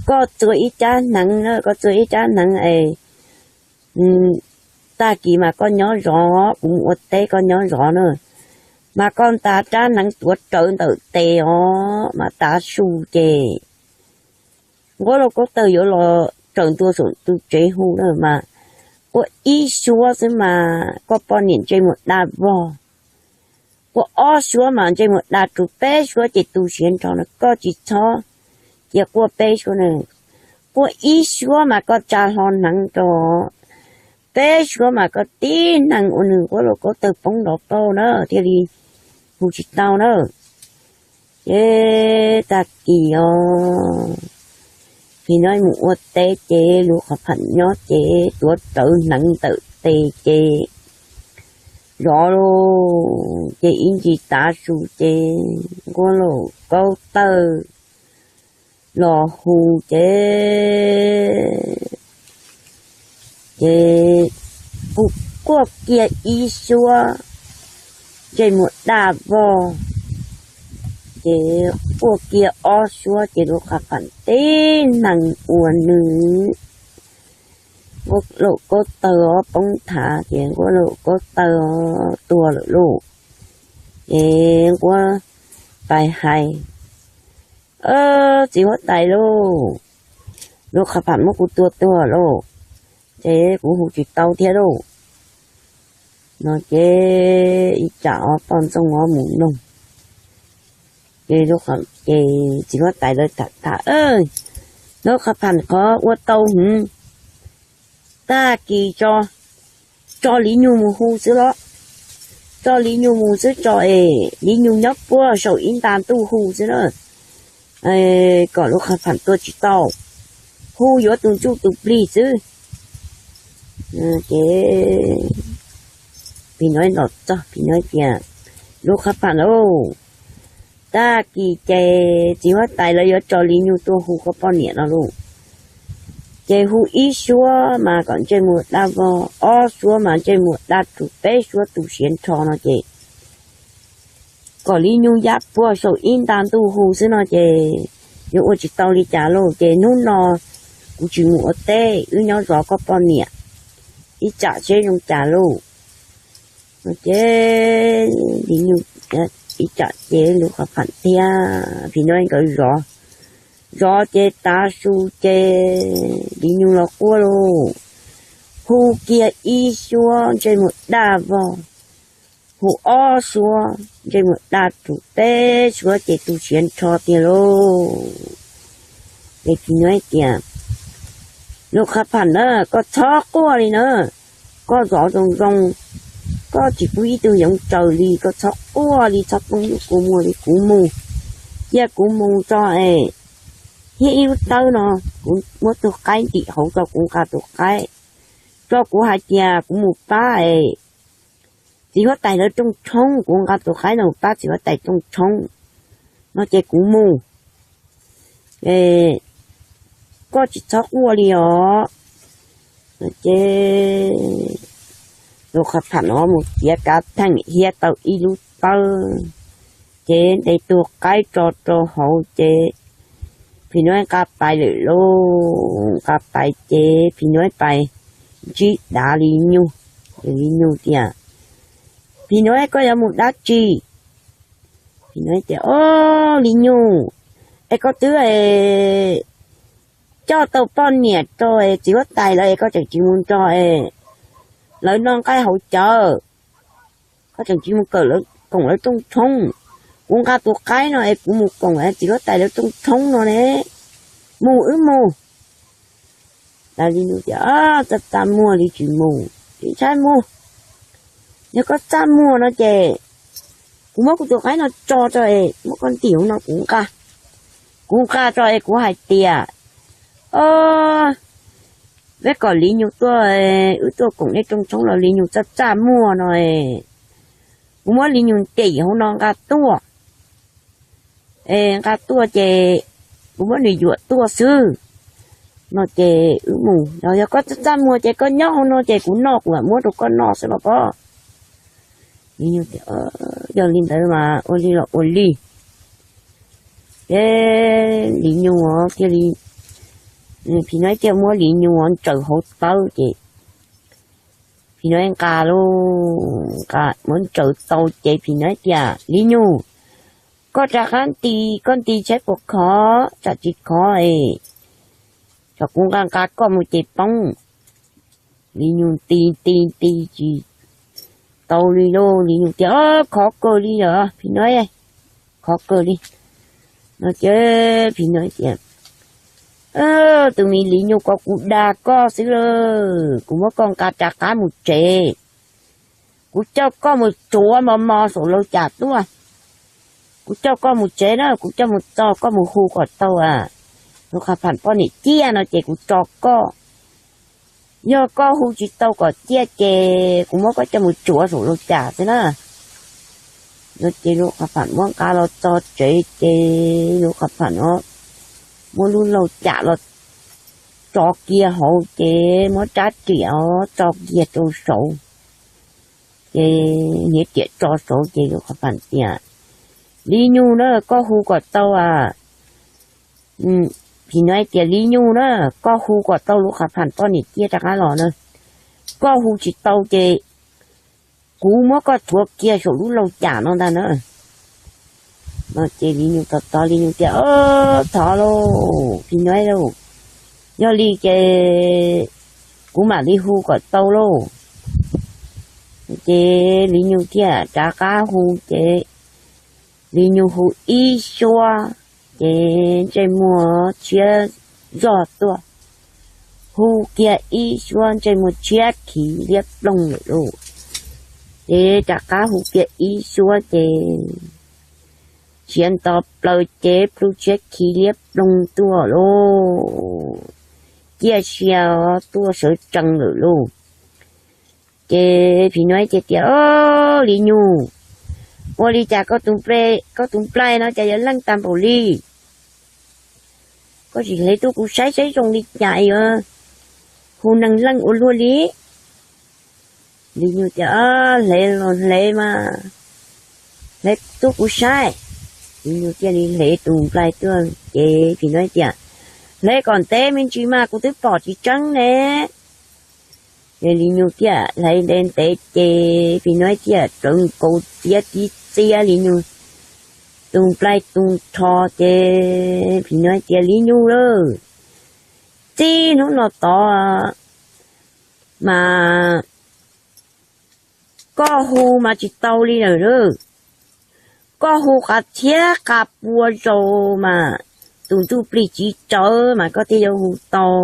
koj txua ib rab hneev na, koj txua ib rab hneev es tag kis mas koj nyob zov, kuv mus ua teb koj nyob zov na, mas koj nta rab hneev tuav rawv ntawm tes os mas tav su ces Nquab Lauj Kaub Tawg yuav los raws ntua saum tus tsev hu na mas quaj ib suab xwb mas koj poj niam ntsej muag daj vog, quaj ob suab mas ntsej muag daj rau peb suab ces tu siav nrho no, koj tsis txhob cia quaj peb suab na, quaj ib suab mas koj tsa hlo hneev rau peb suab mas koj tib hneev ua nws Nquab Lauj Kaub Tawg poob nrov pauj na thiaj li hu tsis tau na. Ces tag kis os, phim no mus ua teb ces Lub Qhov Pham nyob ces tuav rawv hneev ntawm tes ces zov lauj, ces ib ntsis tav su ces Nquab Lauj Kaub Tawg los hu ces, ces quaj kiag ib suab ntsej muag daj vog, ces quaj kiag ob suab ces Lub Qhov Pham tib hneev ua nws Nquab laum kob taw poob thav ces nquab laum kob taw tuag lawm lauj. Ces nquab tais hais, Txiv huab tais lauj, Lub Qhab Pham muab kuv tua tuag lauj, ces kuv hu tsis tau thiab lauj. No ces ib tsam ob poj ntxoog ob mus noog, ces txiv huab tais lawv tham tham, Lub Qhab Pham qhov ua tau hwv, tag kis tso, tso Li Nyug mus hu xwb los, tso Li Nyug mus xwb tso es Li Nyug nyob puag saum ib nta ntuj hu xwb na. Kom Lub Qhab Pham tua tsis tau, hu yuav tus ntsuj tus plig xwb. Ces phim nyuj los txog, phim nyuj tias, Lub Qhab Pham lauj, tag kis ces txiv huab tais lawv yuav tso Li Nyug tuaj hu koj poj niam no lauj. Ces hu ib suab mas kom ntsej muag daj vog, ob suab mas ntsej muag daj rhuv, peb suab tu siav nrho no ces kom Li Nyug ya puag saum ib nta ntuj hu xwb no ces yuav ua tsis tau li cas lauj. Ces hnub no kuv tsis mus ua teb, wb nyob zov koj poj niam ib tsam seb zoo cas lauj. No ces Li Nyug ib tsam ces Lub Qhab Pham thiab phim nyuj nkawd zov, zov ces tav su ces Li Nyug los quaj lauj. Hu kiag ib suab ntsej muag daj vog, hu ob suab ntsej muag daj rhuv, peb suab ces tu siav nrho tiag lauj. Ces phim nyuj tias, Lub Qhab Pham na, koj txhob quaj li na, koj zov zoo zoo, koj tsis pub ib tug yoov tsaws li, koj txhob quaj li, txhob poob ntuj kua muag li, kuv mus, cia kuv mus tso es, thiab ib lub tawb no, kuv muab tus qaib ntim hauv tso kuv nqa tus qaib, tso kuv hais tias kuv mus pab es txiv huab tais lawv rooj tshoob, kuv nqa tus qaib no mus pab txiv huab tais rooj tshoob, no ces kuv mus. Koj tsis txhob quaj li os. Ces Lub Qhab Pham no mus txiav kav theej hiab tau ib lub tawb, ces ntes tus qaib tso rau hauv ces phim nyuj nqa pais lawm lauj. Nqa pais ces phim nyuj pais ntsib dav Li Nyug. Li Nyug tias, Phim nyuj, koj yuav mus dab tsi? Phim nyuj tias, Ob, Li Nyug, es koj twb coj tau poj niam rau txiv huab tais lawv es koj tseem tsis mus nrog lawv noj nqaij haus cawv, koj tseem tsis mus kawm lawv, koom lawv rooj tshoob. Kuv nqa tus qaib no es kuv mus koom txiv huab tais lawv rooj tshoob no ne. Mus wb mus. Li Nyug tias, Txaj txaj muag li tsis mus, tsis ntshai mus. Yog koj txaj muag no ces kuv muab kuv tus qaib no tso tso es muab koj ntim hauv no kuv nqa, kuv nqa tso es kuv hais tias, Ob, peb kom Li Nyug tuaj, wb tuaj koom nej rooj tshoob los Li Nyug txaj txaj muag no es kuv muab Li Nyug ntim hauv no nqa tuaj, es nqa tuaj ces kuv muab nws yuam tuaj xwb. No ces wb mus, yog koj txaj txaj muag ces koj nyob hauv no ces kuv noj kuv mam muab rau koj noj xwb los pob. Li Nyug tias, Yog li ntawd mas ua li los ua li. Ces Li Nyug thiaj li, phim nyuj thiaj muab Li Nyug ntsaws hauv tawb ces phim nyuj nqa lauj, nqa muab ntsaws tau ces phim nyuj tias, Li Nyug, koj rov qab nti, koj nti saib puas khov, tsam tsis khov es tsam kuv nqa nqa koj mus ces poob. Li Nyug nti nti nti tsis tau li lauj, Li Nyug tias, Khov kawg li os phim nyuj, khov kawg li. No ces phim nyuj tias, Tus me Li Nyug ko, kuv dag koj xwb lauj, kuv muab koj nqa rov qab mus tsev, kuv coj koj mus tsuav mos mos saum laug cas tuaj. Kuv coj koj mus tsev na, kuv coj mus txog koj mus hu kom tau Lub Qhab Pham poj niam ciaj no ces kuv tso koj. Yog koj hu tsis tau kom ciaj ces kuv muab koj coj mus tsuav saum laug cas xwb na. No ces Lub Qhab Pham muab nqa los txog tsev ces Lub Qhab Pham no muab lub laug cas los tso kiag hauv ces muab rab riam tso kiag rau saud. Ces hniav riam tso saud ces Lub Qhab Pham tias, Li Nyug na, koj hu kom tau a, Phim Nyuj tias, Li Nyuj na, koj hu kom tau Lub Qha Phas poj niam ciaj rov qab los na. Koj hu tsis tau ces kuv muab koj rhuav kiag saum lub laug cam no ntag na. No ces Li Nyuj tov tov, Li Nyuj tias, Thov lauj, Phim Nyuj lauj, yog li ces kuv mam li hu kom tau lauj. Ces Li Nyuj thiaj rov qab hu ces Li Nyuj hu ib suab ces ntsej muag tshiab zog tuaj, hu kiag ib suab ntsej muag tshiab khiv liab ploog lawm lauj. Ces rov qab hu kiag ib suab ces siav nto plaws ces plhu tshiab khiv liab ploog tuaj lauj, ciaj sia tuaj sawv tsees lawm lauj. Ces Phim Nyuj thiaj tias, Li Nyuj, ua li cas koj tus nplaig no cas yuav leej tag npaum li? Koj sim hle tuaj kuv saib saib zoo li cas yuav hu neeg leej ua luaj li. Li Nyuj tias, Hle los hle mas, hle tuaj kuv saib. Li Nyuj thiaj li hle tus nplaig tuaj ces Phim Nyuj tias, Hle kom ntev me ntsis mas, kuv twb pom tsis tseeb ne. Ces Li Nyuj thiaj hle ntev ntev ces Phim Nyuj thiaj tsawv nkaus txiav tib txiav Li Nyuj tus nplaig tu nrho ces Phim Nyuj tias, Li Nyuj lauj, txij hnub no tod mas koj hu mas tsis tau li lawm lauj. Koj hu qas txhiab qas pua zaus mas tus ntsuj plig tsis tsawv mas koj thiaj yuav hu tau.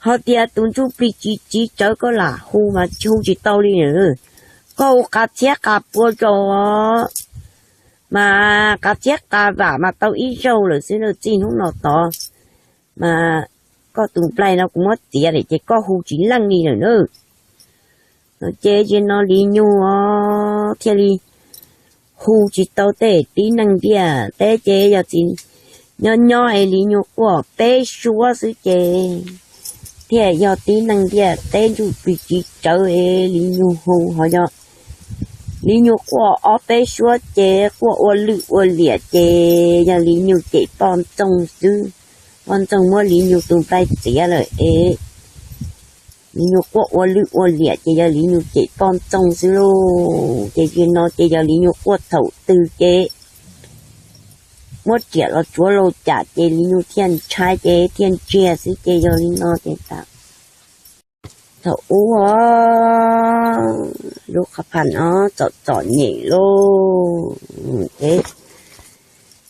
Ho tias tus ntsuj plig tsis tsis tsawv koj lam hu mas hu tsis tau li lawm. Koj hu qas txhiab qas pua zaus mas qas txhiab qas vam mas tau ib zaug lawm xwb na. Txij hnub no tod mas koj tus nplaig no kuv muab txiav lawm ces koj hu tsis leej li lawm na. No ces yog no Li Nyuj thiaj li hu tsis tau tej tib neeg ntiaj teb ces yog txiv nyob nyob es Li Nyuj quaj peb suab xwb ces thiaj yog tib neeg ntiaj teb ntsuj plig tsis tsawv es Li Nyuj hu ho yog Li Nyuj quaj ob peb suab ces quaj ua lwj ua liam ces yog Li Nyuj cem poj ntxoog xwb. Poj ntxoog muab Li Nyuj tus nplaig txiav lawm es Li Nyuj quaj ua lwj ua liam ces yog Li Nyuj cem poj ntxoog xwb lauj. Ces yog no ces yog Li Nyuj quaj thaum twg ces muab riam los tsuav laug cam ces Li Nyuj thiaj ntshai ces thiaj ntsiag xwb ces yog li no ces tas. Thaum ub os, Lub Qha Phas os txom txom nyem lauj, ces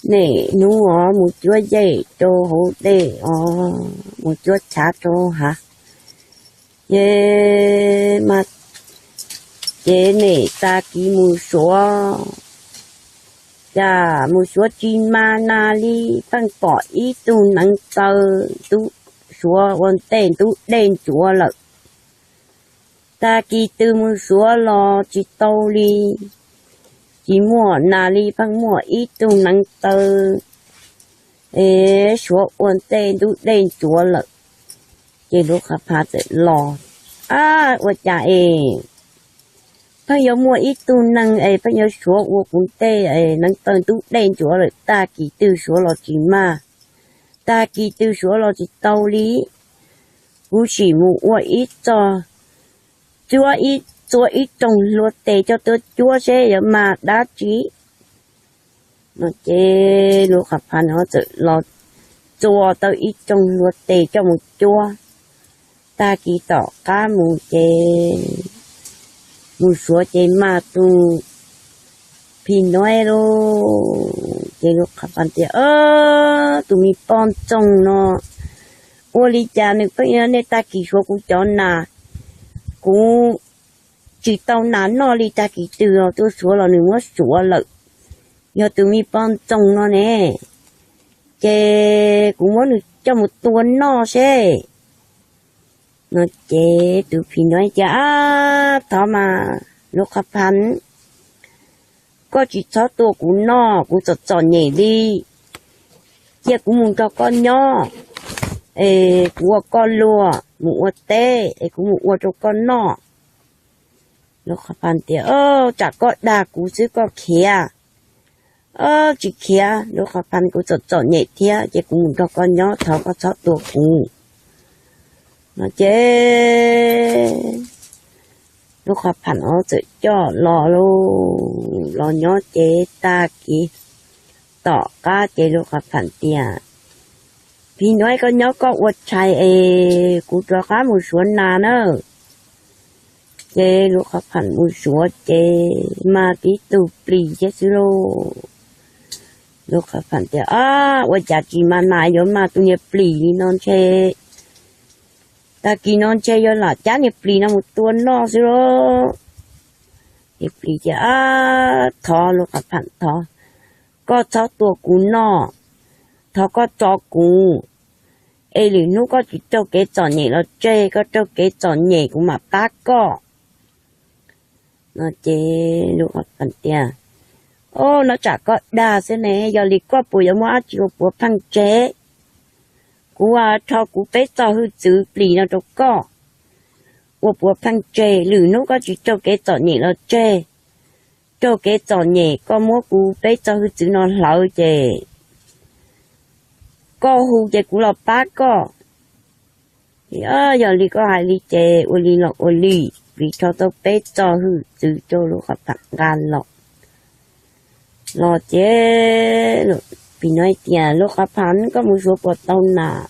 niaj hnub os mus cuab yeej rau hauv dej os, mus cuab chav rau hav, ces mas ces niaj tag kis mus suav, cas mus suav tsis mas nas li, pheej pom ib tug neev taw ntub, suav ua ntej ntub dej ntsuav lawm. Tag kis twg mus suav los tsis tau li, tsis muaj nas li, pheej muaj ib tug neev taw es suav ua ntej ntub dej ntsuav lawm. Ces Lub Qha Phas txawm los, Ab, ua cas es pheej yuav muaj ib tug neeg es pheej yuav suav ua kuv ntej es neev taw ntub dej ntsuav lawm, tag kis twg suav los tsis mas, tag kis twg suav los tsis tau li. Kuv sim mus ua ib txoj, cuab ib, txua ib rooj hlua tes coj tuaj cuab seb yuav mas dab tsi. No ces Lub Qha Phas no txawm los txua tau ib rooj hlua tes coj mus cuab. Tag kis tom qab mus ces mus suav ces mas tus Phim Nyuj lauj. Ces Lub Qha Phas tias, Tus me poj ntxoog no, ua li cas nws pheej yuav niaj tag kis suav kuv cov nas, kuv tsis tau nas noj li, tag kis twg los tuaj suav los nws muab suav lawm. Yog tus me poj ntxoog no ne, ces kuv muab nws coj mus tua noj seb. No ces tus Phim Nyuj tias, Ab, thov mas Lub Qha Phas, koj tsis txhob tua kuv noj, kuv txom txom nyem li. Cia kuv mus nrog koj nyob, es kuv ua koj luag, mus ua teb es kuv mus ua rau koj noj. Lub Qha Phas tias, Tsam koj dag kuv xwb koj khiav, Tsis khiav, Lub Qhov Phas, kuv txom txom nyem thiab ces kuv mus nrog koj nyob, thov koj txhob tua kuv. No ces Lub Qhov Phas txawm coj los lauj, los nyob ces tag kis tom qab ces Lub Qhov Phas tias, Phim Nuaib, koj nyob koj ua tshais es kuv rov qab mus suav nas na. Ces Lub Qhov Phas mus suav ces mag tib tug plis thiab xwb lauj. Lub Qhov Phas tias, Ab, ua cas tsis mag nas, yuav mag tus niag plis li no ntshe, tag kis no ntshe yuav lam cab niag plis no mus tua noj xwb lauj. Ces plis tias, Ab, thov Lub Qhov Phas, thov koj txhob tua kuv noj, thov koj tso kuv, es lwm hnub koj tsis raug kev txom nyem los tseg, koj raug kev txom nyem kuv mam pab koj. No ces Lub Qhov Phas tias, Au, no tsam koj dag xwb ne, yog li koj puas yuav muab dab tsi ua puav pheej tseg? Kuv rho kuv peb txoj hwj txwv plis no rau koj ua puav pheej tseg, lwm hnub koj tsis raug kev txom nyem los tseg, raug kev txom nyem koj muab kuv peb txoj hwj txwv no hlawv ces koj hu ces kuv los pab koj. Yog li koj hais li ces ua li los ua li. Plis rho tau peb txoj hwj txwv rau Lub Qhov Phas nqa los. Los ces Phim Nuaib tias, Lub Qhov Phas, koj mus suav puas tau nas?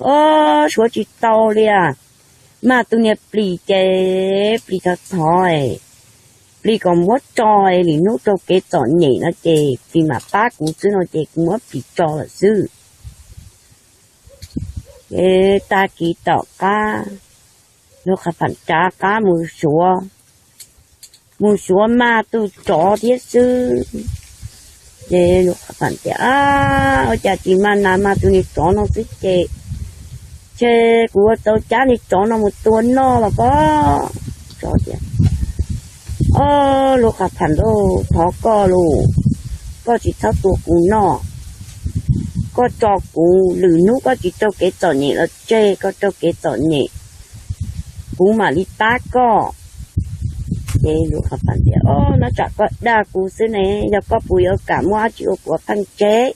Au, suav tsis tau li as. Mag tus niag plis ces plis thov thov, plis kom muab tso, lwm hnub raug kev txom nyem no ces plis mam pab kuv xwb no ces kuv muab plis tso lawm xwb. Ces tag kis tom qab Lub Qhov Phas rov qab mus suav, mus suav mag tug tsov thiab xwb. Ces Lub Qhov Phas tias, Ab, ua cas tsis mag nas, mag tus niag tsov no xwb ces, ces kuv ua tau cab niag tsov no mus tua noj los pob. Tsov tias, Au, Lub Qhov Phas lauj, thov koj lauj, koj tsis txhob tua kuv noj, koj tso kuv, lwm hnub koj tsis raug kev txom nyem los tseg, koj raug kev txom nyem kuv mam li pab koj. Ces Lub Qhov Phas tias, Au, no tsam koj dag kuv xwb ne, yog koj puas yuav kam muab dab tsi ua puav pheej tseg?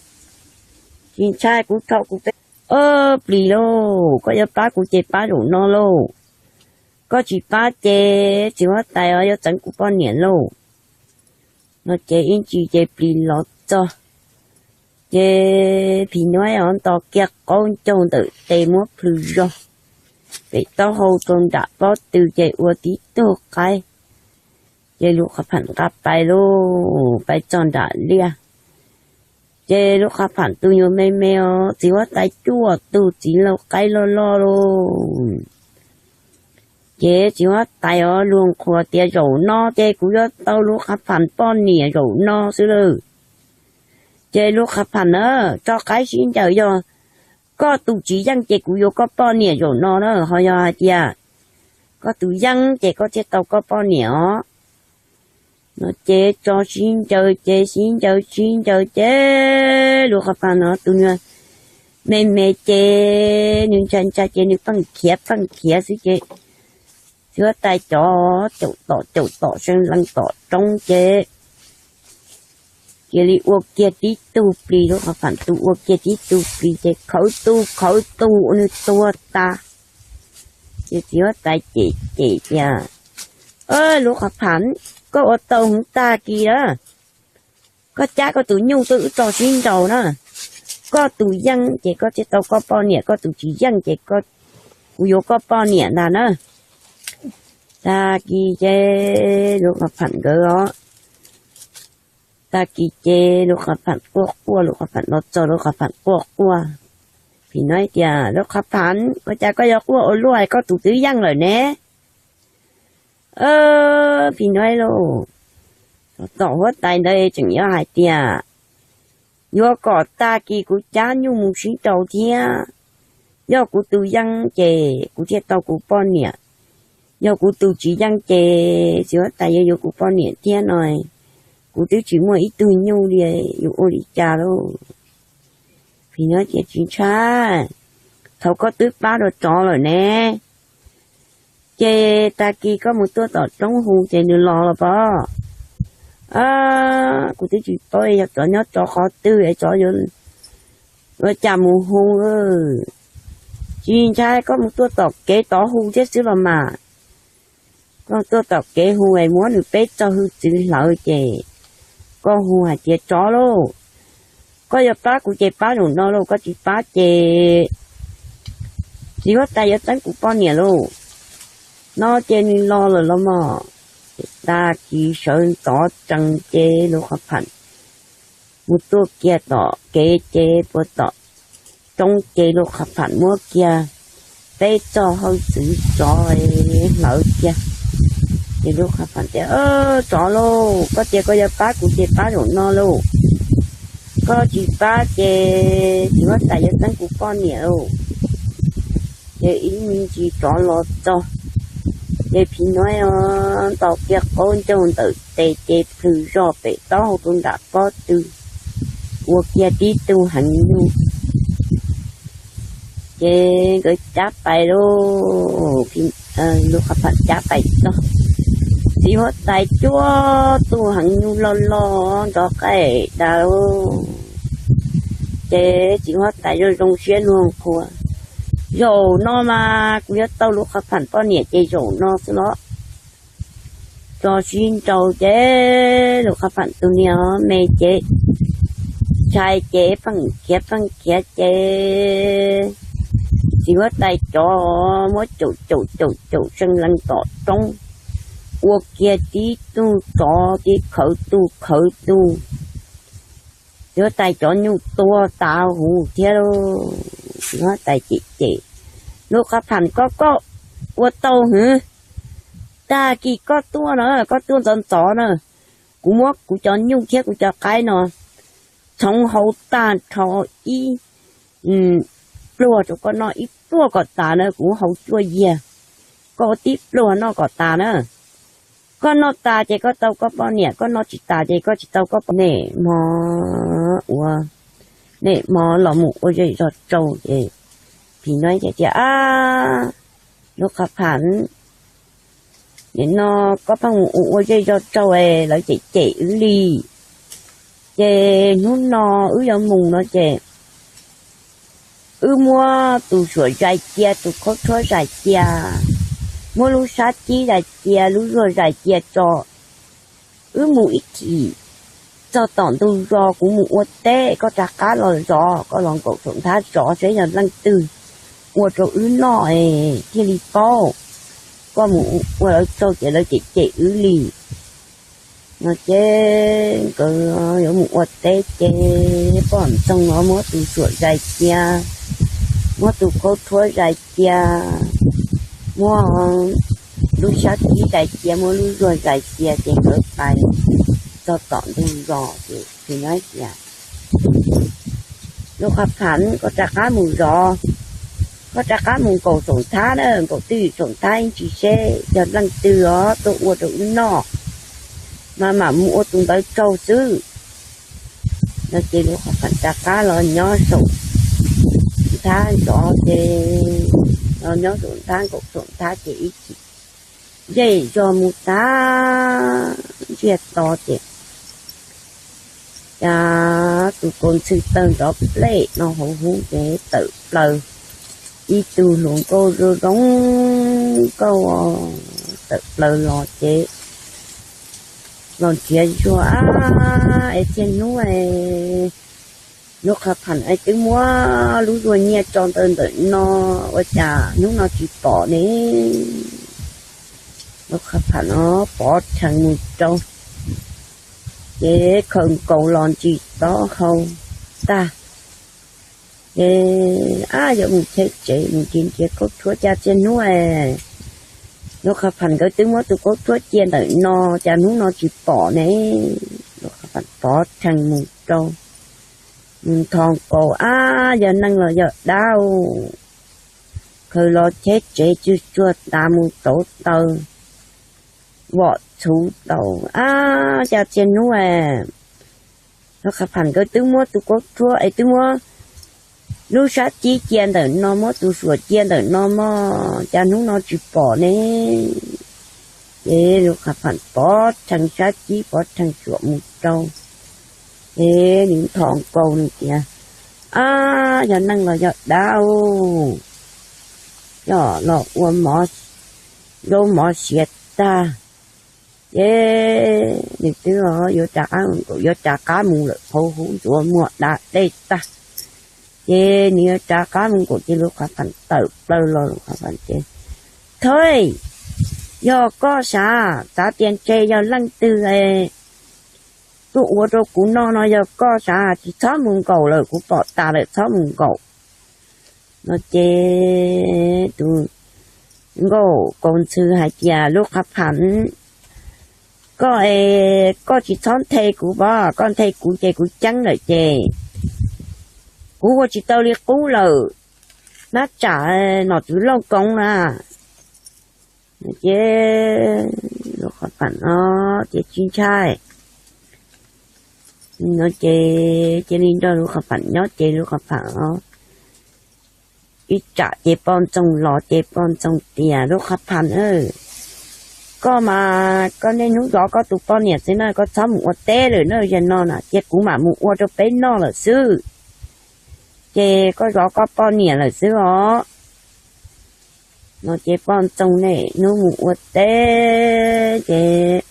Tsis ntshai, kuv rho kuv peb, Au, plis lauj, koj yuav pab kuv ces pab zaum no lauj, koj tsis pab ces txiv huab tais yuav txeev kuv poj niam lauj. No ces ib ntsis ces plis los txog, ces Phim Nuaib nto kiag qaub ncaug ntawm tes muab plhws zog pem taub hau rau nram pob tw ces ua tib tug qaib. Ces Lub Qhov Phas nqa pais lauj, pais txog nram liaj. Ces Lub Qhov Phas tus nyuag me me os, txiv huab tais cuaj tug txiv laus qaib loj loj lauj. Ces txiv huab tais os luag qhuas tias zaum no ces kuv yuav tau Lub Qhov Phas poj niam zaum no xwb lawm. Ces Lub Qhov Phas na, tso qaib sib ncaws, yog koj tus tsis yeej ces kuv yuav koj poj niam zaum no na, ho yog hais tias koj tus yeej ces koj thiaj tau koj poj niam os. No ces tso sib ncaws ces sib ncaws sib ncaws ces Lub Qhov Phas no tus nyuag me me ces nws ntshai ntshai ces nws pheej khiav pheej khiav xwb ces txiv huab tais cov caum tom caum tom seev lees tom roob ces cia li ua kiag tib tug plis, Lub Qhov Phas tus ua kiag tib tug plis ces khawv tug khawv tug ua nws tuag tas. Ces txiv huab tais cem cem tias, Lub Qhov Phas, koj ua tau heev tag kis lawm, koj cab koj tus nyuj tuaj wb tso sib nraus na. Koj tus yeej ces koj thiaj tau koj poj niam, koj tus tsis yeej ces kuv yuav koj poj niam ntag na. Tag kis ces Lub Qhov Phas nkawd os, tag kis ces Lub Qhov Phas quaj quaj, Lub Qhov Phas los txog Lub Qhov Phas quaj quaj. Phim Nuaib tias, Lub Qhov Phas, ua cas koj yuav quaj ua luaj, koj tus twb yeej lawm ne? Phim Nuaib lauj, tom huab tais ntawd tseem yuav hais tias yuav kom tag kis kuv cab nyuj mus sib nraus thiab. Yog kuv tus yeej ces kuv thiaj tau kuv poj niam, yog kuv tus tsis yeej ces txiv huab tais yuav yuav kuv poj niam thiab no. Kuv twb tsis muaj ib tug nyuj li, yuav ua li cas lauj? Phim Nuaib tias, Tsis ntshai, thaum koj twb pab dua tsov lawm ne, ces tag kis koj mus tuaj tom roob hu ces nws los los pob. Kuv twb tsis paub yog tsov nyob tsov qhov twg es tsov yuav ua cas mus hu. Tsis ntshai, koj mus tuaj tom kev tod hu thiab xwb los mas. Koj tuaj tom kev hu es muab nws peb txog hwj txwv hlawv ces koj hu hais tias tsov lauj, koj yuav pab kuv ces pab zaum no lauj, koj tsis pab ces txiv huab tais yuav txeeb kuv poj niam lauj. No ces nws los lawm los mas. Tag kis sawv ntxov tsees ces Lub Qhov Pham mus tuaj kiag tom kev ces puag tom roob ces Lub Qhov Pham muab kiag peb txog hwj txwv tsov hlawv kiag. Ces Lub Qhov Pham tias, Tsov lauj, koj tias koj yuav pab kuv ces pab zaum no lauj, koj tsis pab ces txiv huab tais yuav txeeb kuv poj niam lauj. Ces ib me ntsis tsov los txog, ces phim nyuj ntaus kiag qaub ncaug ntawm tes ces plhws zog pem taub hau rau nram pob tw, ua kiag tib tug heev nyuj. Ces nkawd cab pais lauj, Lub Qhov Pham cab pais txog, txiv huab tais cuab tug heev nyuj loj loj nrov qaij dav. Ces txiv huab tais zoo zoo siab luag qhuas, Zaum no mas kuv yuav tau Lub Qhov Pham poj niam ces zaum no xwb los. Tso sib nraus ces Lub Qhov Pham tus niag me ces ntshai ces pheej khiav pheej khiav ces txiv huab tais cov muab caum caum caum caum seej lees tom roob, ua kiag tib tug tsov tib khawv tug khawv tug. Txiv huab tais cov nyuj tuag tas huv thiab lauj. Txiv huab tais cem cem, Lub Qhov Pham, koj koj ua tau hwv. Tag kis koj tuaj na, koj tuaj ntxov ntxov na, kuv muab kuv cov nyuj thiab kuv cov qaib no txhoov hau tag nrho ib pluag rau koj noj, ib pluag kom tas na, kuv hau cuaj yiag, koj ua tib pluag noj kom tas na. Koj noj tas ces koj tau koj poj niam, koj noj tsis tas ces koj tsis tau koj poj niam. Nim hmo ua, nim hmo los mus ua zej zog tsau ces phim nyuj tias, Ab, Lub Qhov Pham, nim no koj pheej mus ua ua zej zog tsau es lawv cem cem wb li. Ces hnub no wb yuav mus no ces wb muab tus suam zais cia, tus khaub tshuab zais cia, muab lub sab cib zais cia, lub zuag zais cia tso. Wb mus ib chim txog tom ntug zos kuv mus ua teb, koj rov qab los zov, koj los nkaum saum nthab zov seb yog leej twg ua rau wb noj es thiaj li paub. Koj mus ua lawv tsau ces lawv cem cem wb li. No ces nkawd yuav mus ua teb ces poj ntxoog no muab tus suam zais cia, muab tus khaub tshuab zais cia, muab lub sab cib zais cia, muab lub zuag zais cia ces nkawd pais txog tom ntug zos ces tsis nyob tias, Lub Qhov Pham, koj rov qab mus zov, koj rov qab mus nkaum saum nthab na, nkaum twj ywm saum nthab ib ntsis seb yog leej twg os tuaj ua rau wb noj, mas mam mus ua tus ntawd tsau xwb. No ces Lub Qhov Pham rov qab los nyob saum nthab zov ces, los nyob saum nthab nkaum saum nthab ces ib chim zej zog mus tag ntsiag to ces cas tus kaus ntxhw tawg nrov plej no hauv hub ces tawm plaws ib tug hluas nkauj zoo zoo nkauj tawm plaws los ces los nrhiav zuag, Ab, es txhiaj hnub es Lub Qhov Pham es twb muab lub zuag nyiaj tso ntawm ntawm no, ua cas hnub no tsis pom ne? Lub Qhov Pham no pov rhees mus rau ces khaws nkaus los ntsis taub hau tag ces, Ab, yuav mus cheb tsev mus nrhiav nrhiav khaub tshuab cas txhiaj hnub es Lub Qhov Pham nkawd twb muab tus khaub tshuab cia ntawm no, cas hnub no tsis pom ne? Lub Qhov Pham pov rhees mus rau, mus nthos nkaus, Ab, yog neeg los yog dab? Khaws los cheb tsev tsuag tsuag tas mus rauv taws, vom txhuv tau, Ab, cas txhiaj hnub es Lub Qhov Pham nkawd twb muab tus khaub tshuab es twb muab lub sab cib cia ntawm no, muab tus suam cia ntawm no mog, cas hnub no tsis pom ne? Ces Lug Qha Pham pov rhees sab cib pov rhees suam mus rau, ces nws nthos nkaus nws tias, Ab, yog neeg los yog dab os, yog los ua mov, zaub mov siav tag. Ces nws twb yuav rov qab, yuav rov qab mus lawm, qhov huv ntxuav muag da dej tag. Ces nws yuav rov qab mus nkaus ces Lug Qha Pham tawm plaws los, Lug Qha Pham ces, Thov, yog koj sav, xav tias ntshe yog leej twg tuaj ua rau kuv noj no, yog koj sav tsis txhob mus nkaum lawm, kuv pom tas lawm, txhob mus nkaum. No ces tus nkauj kaus ntxhw hais tias, Lug Qha Pham, koj, koj tsis txhob nthe kuv pov, koj nthe kuv ces kuv ceeb lawm ces kuv ua tsis tau li qub lawm, nab tsam nom tswv Looj Koov na. Ces Lug Qha Pham no ces tsis ntshai, no ces cia li nrog Lug Qha Pham nyob ces Lug Qha Pham ib tsam ces poj ntxoog los ces poj ntxoog tias, Lug Qha Pham, koj mas koj niaj hnub zov koj tus poj niam xwb na, koj txhob mus ua teb lawm na, yog no na ces kuv mam mus ua rau peb noj lawm xwb, ces koj zov koj poj niam lawm xwb os. No ces poj ntxoog niaj hnub mus ua teb ces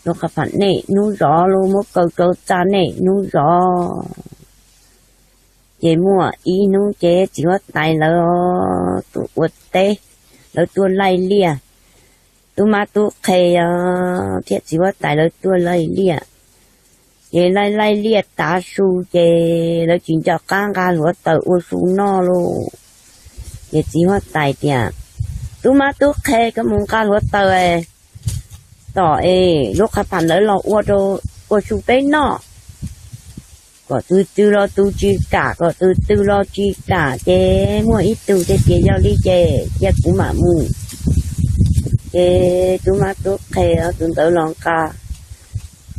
Lug Qha Pham niaj hnub zov, muab kaw rau txaj niaj hnub zov. Ces muaj ib hnub ces txiv huab tais lawv tuaj ua teb, lawv tuaj laij liaj, tub mab tub qhe thiab txiv huab tais lawv tuaj laij liaj. Ces laij laij liaj tav su ces lawv tsis nco qab nqa hluav taws ua su noj lauj. Ces txiv huab tais tias, Tub mab tub qhe, koj mus nqa hluav taws tom es Lug Qha Pham lawv los ua rau, ua su peb noj. Kom tus twg los tus tsis kam, kom tus twg los tsis kam, ces muaj ib tug thiaj tias, Yog li ces cia kuv mam mus. Ces tub mab tub qhe tus ntawd los nqa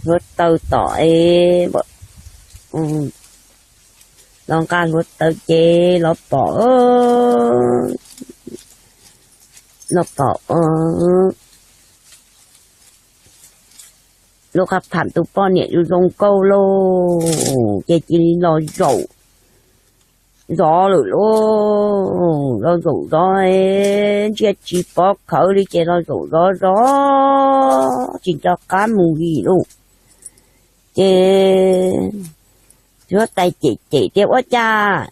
hluav taws tom es, los nqa hluav taws ces los pom, los pom Lug Qha Pham tus poj niam zoo nkauj lauj, ces cia li los zaum zov lawm lauj. Los zaum zov, ntsia tsis pom khawv li ces los zaum zov zov tsis nco qab mus li lauj. Ces txiv huab tais cem cem tias, Ua cas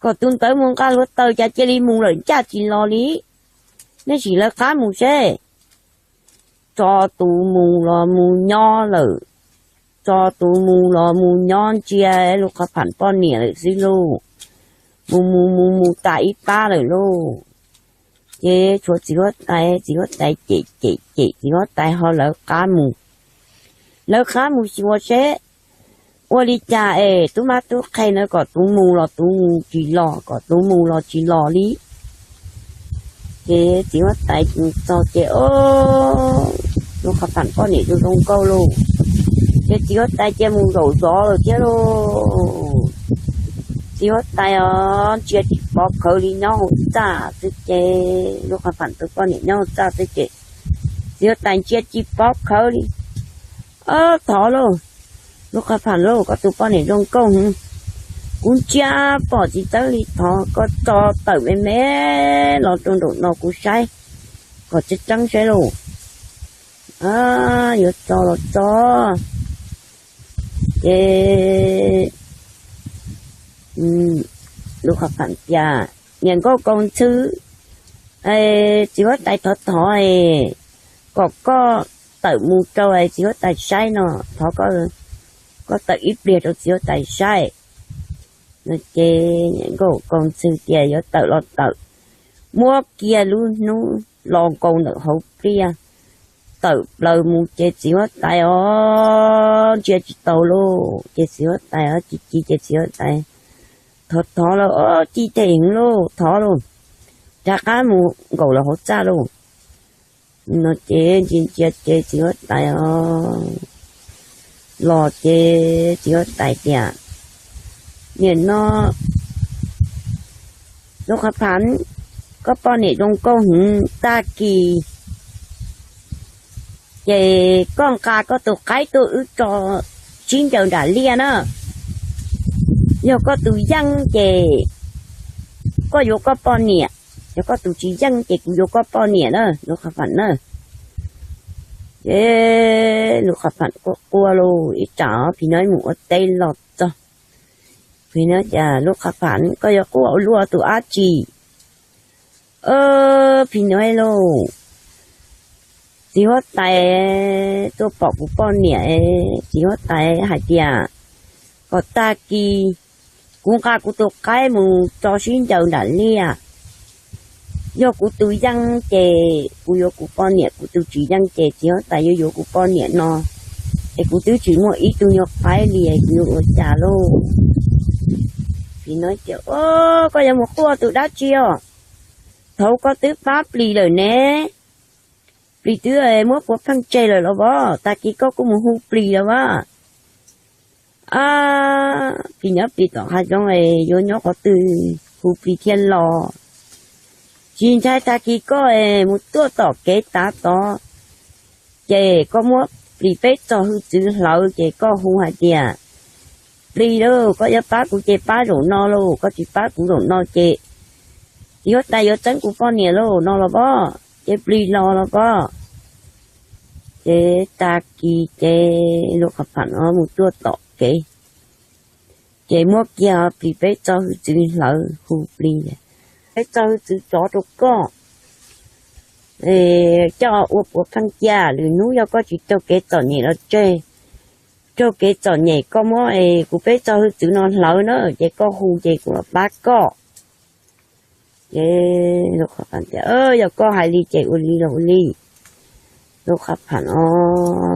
kom tus ntawd mus nqa hluav taws cas cia li mus lawm ncaj tsis los li? Nej sim lawv qab mus seb. Tso tus mus los mus nyob lawm, tso tus mus los mus nyob ntsia Lug Qha Pham poj niam lawm xwb lauj. Mus mus mus mus tas ib pab lawm lauj. Ces tshuav txiv huab tais, txiv huab tais cem cem cem, txiv huab tais ho lawv qab mus. Lawv qab mus xyuas seb ua li cas es tub mab tub qhe na, kom tus mus los tus mus tsis los, kom tus mus los tsis los li. Ces txiv huab tais txog ces, o, Lug Qha Pham poj niam zoo zoo nkauj lauj. Ces txiv huab tais cia mus zaum zov lawm thiab lauj. Txiv huab tais os, ntsia tsis pom khawv li, nyob hauv txaj xwb ces, Lug Qha Pham tus poj niam nyob hauv txaj xwb ces txiv huab tais ntsia tsis pom khawv li. Ob, thov lauj, Lug Qha Pham lauj, koj tus poj niam zoo nkauj heev, kuv ntsia pom tsis txawb li, thov koj tso tawm me me los rau nraum no kuv saib, kom tseeb tseeb saib lauj. Yuav tso los tso. Ces Lug Qha Pham tias, Niam nkauj kaus ntxhw, txiv huab tais thov thov kom koj tawm mus rau txiv huab tais saib no, thov koj tawm ib pliag rau txiv huab tais saib. No ces niam nkauj kaus ntxhw tias, Yuav tawm los tawm. Muab kiag lub hnub los nkaus ntawm hauv pliaj, tawm plaws mus ces txiv huab tais os, ntsia tsis tau lauj. Ces txiv huab tais os, ci ci ces txiv huab tais, Thov thov lauj, ci them heev lauj, thov lauj, rov qab mus nkaum lawm hauv txaj lauj. No ces ntsia ntsia ces txiv huab tais os, los ces txiv huab tais tias, Niam no, Lug Qha Pham, koj poj niam zoo nkauj heev, tag kis ces koj nqa koj tus qaib tuaj wb tso sib ncaws nram liaj na. Yog koj tus yeej ces koj yuav koj poj niam, yog koj tus tsis yeej ces kuv yuav koj poj niam na, Lub Qhab Pham na. Ces Lub Qhab Pham quaj quaj lauj, ib tsam phim no mus ua teb los txog, phim no tias, Lub Qhab Pham, koj yuav quaj ua luaj tus dab tsi? Phim no lauj, txiv huab tais tuaj pom kuv poj niam, txiv huab tais hais tias kom tag kis kuv nqa kuv tus qaib mus tso sib ncaws nram liaj. Yog kuv tus yeej ces kuv yuav kuv poj niam, kuv tus tsis yeej ces txiv huab tais yuav yuav kuv poj niam no, es kuv twb tsis muaj ib tug nyuag qaib li, kuv yuav ua cas lauj? Phim no tias, Koj yuav mus quaj tus dab tsi os? Thaum koj twb pab plis lawm ne, plis twb muab puav pheej tseg lawm los as, tag kis koj kuj mus hu plis los as. Phim nyob plis tom hav zoov, yuav nyob qhov twg hu plis thiaj los? Tsis ntshai tag kis koj mus tuaj tom kev tav tod, ces koj muab plis peb txog hwj txwv hlawv ces koj hu hais tias, Plis lauj, koj yuav pab kuv ces pab zaum no lauj, koj tsis pab kuv zaum no ces txiv huab tais yuav txeeb kuv poj niam lauj no los as, ces plis los los as. Ces tag kis ces Lub Qhab Pham no mus tuaj tom kev, ces muab kiag plis peb txog hwj txwv hlawv hu plis, peb txog hwj txwv tsov rau koj, coj ua puav pheej cia, lwm hnub yog koj tsis raug kev txom nyem los tseg, raug kev txom nyem koj muab kuv peb txog hwj txwv no hlawv na, ces koj hu ces kuv los pab koj. Ces Lub Qhab Pham tias, Yog koj hais li ces ua li los ua li. Lub Qhab Pham no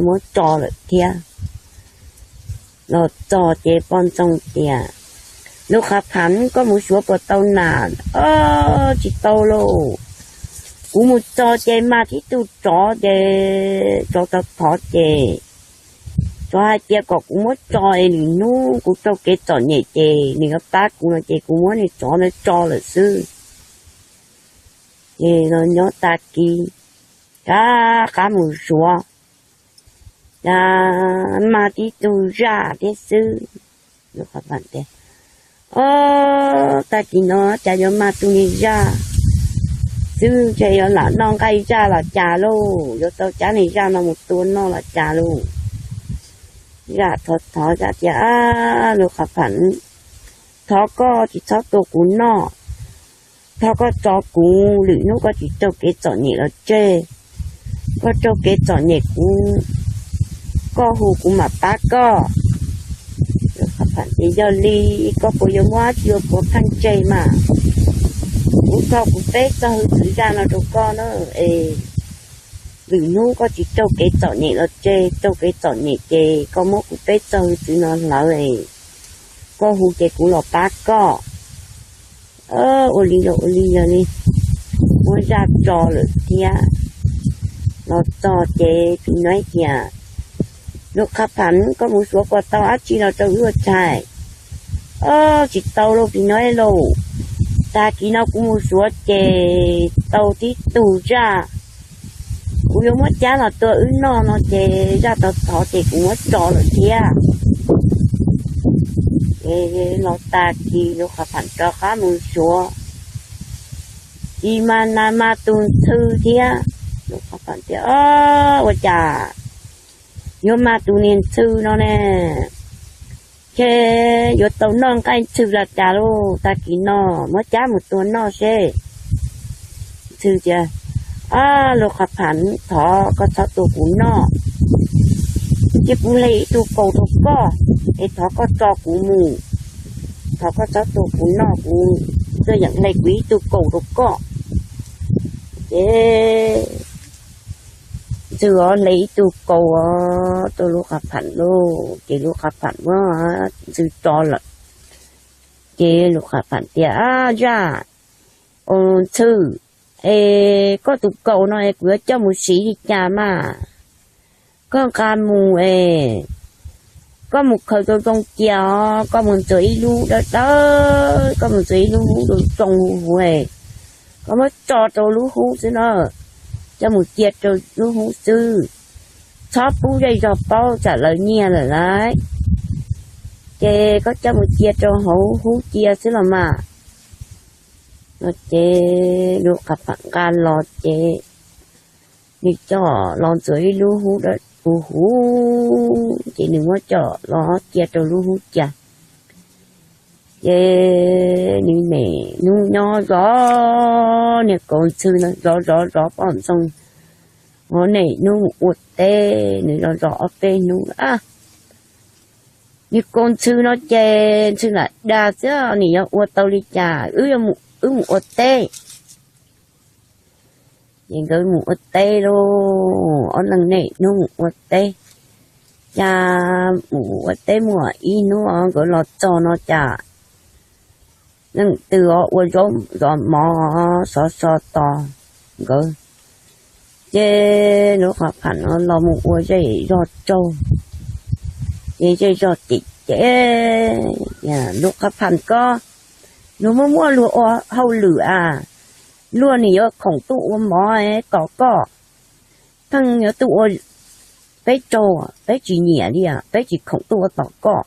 muab tso lawm thiab. Los txog ces poj ntxoog tias, Lub Qhab Pham, koj mus suav puas tau nas? Tsis tau lauj. Kuv mus txog ces mag tib tug tsov ces tsov thov thov ces tsov hais tias kom kuv muab tso es lwm hnub kuv raug kev txom nyem ces nws yuav pab kuv no ces kuv muab niag tsov ntawd tso lawm xwb. Ces los nyob tag kis rov qab mus suav, cas mag tib tug zaj thiab xwb. Lub Qhab Pham tias, Ob, tag kis no cas yuav mag tug niag zaj xwb, ntshe yuav lam noj nqaij zaj los cas lauj, yuav tau cab niag zaj no mus tua noj los cas lauj. Zaj thov thov zaj tias, Lub Qhab Pham, thov koj tsis txhob tua kuv noj, thov koj tso kuv, lwm hnub koj tsis raug kev txom nyem los tseg, koj raug kev txom nyem kuv, koj hu kuv mam pab koj. Lub Qhab Pham tias, Yog li koj puas yuav muab dab tsi ua puav pheej tseg mas? Kuv tso kuv peb txog hwj txwv zaj no rau koj na, es lwm hnub koj tsis raug kev txom nyem los tseg, raug kev txom nyem ces koj muab kuv peb txog hwj txwv no hlawv es koj hu ces kuv los pab koj. Ua li los ua li, yog li muab zaj tso lawm thiab. Los txog ces phim no tias, Lub Qhab Pham, koj mus suav puas tau dab tsi los rau wb ua tshais? Ob, tsis tau lauj phim no lauj, tag kis no kuv mus suav ces tau tib tug zaj, kuv yuav muab cab los tua wb noj no ces zaj thov thov ces kuv muab tso lawm thiab. Ces los tag kis Lub Qhab Pham rov qab mus suav, tsis mag nas mag tus ntxhw thiab. Lub Qhab Pham tias, Ob, ua cas yuav mag tus niag ntxhw no ne? Ces yuav tau noj nqaij ntxhw los cas lauj, tag kis no muab cab mus tua noj seb. Ntxhw tias, Ab, Lub Qhab Pham, thov koj txhob tua kuv noj, cia kuv hle ib tug kaus rau koj, es thov koj tso kuv mus, thov koj txhob tua kuv noj, kuv tuaj yeem hle kuv ib tug kaus rau koj. Ces ntxhw hle ib tug kaus rau Lub Qhab Pham lauj, ces Lub Qhab Pham muab ntxhw tso lawm. Ces Lub Qhab Pham tias, Ab, zaj, ntxhw, es koj tus kaus no es kuv yuav coj mus siv li cas mas? Koj nqa mus es koj mus khaws tau zoo cia os, koj mus ntxuav ib lub dawb dawb, koj mus ntxuav ib lub hub zoo zoo huv huv, koj muab tso rau lub hub xwb na, coj mus cia rau lub hub xwb. txhob pub zej zog paub tsam lawv nyiag lawm lauj. Ces koj coj mus cia rau hauv hub cia xwb los mas. No ces lub qhov pham nqa los ces nws coj los ntxuav ib lub hub dawb huv huv ces nws muab coj los cia rau lub hub cia. Ces nws niaj hnub nyob zov niag kaus ntxhw no, zov zov zov poj ntxoog, ho niaj hnub mus ua teb, nws zov zov ob peb hnub a, niag kaus ntxhw no ces ntxhw lam dag xwb, nim yuav ua tau li cas, wb mus ua teb. Ces nkawd mus ua teb lauj, ob leeg niaj hnub mus ua teb. Cas mus ua teb muaj ib hnub nkawd los txog no cas leej twg ua zaub zov mov sov so tos nkawd. Ces lub qhov pham no los mus ua zej zog tsaug, ces zej zog cem cem, lub qhov pham ko, luag muaj muaj luag ua hauj lwm a, luag nim yuav khoom tuaj ua mov tos koj, pheej yuav tuaj ua, peb tsaug, peb tsis nyiam li, peb tsis khoom tuaj ua tos koj.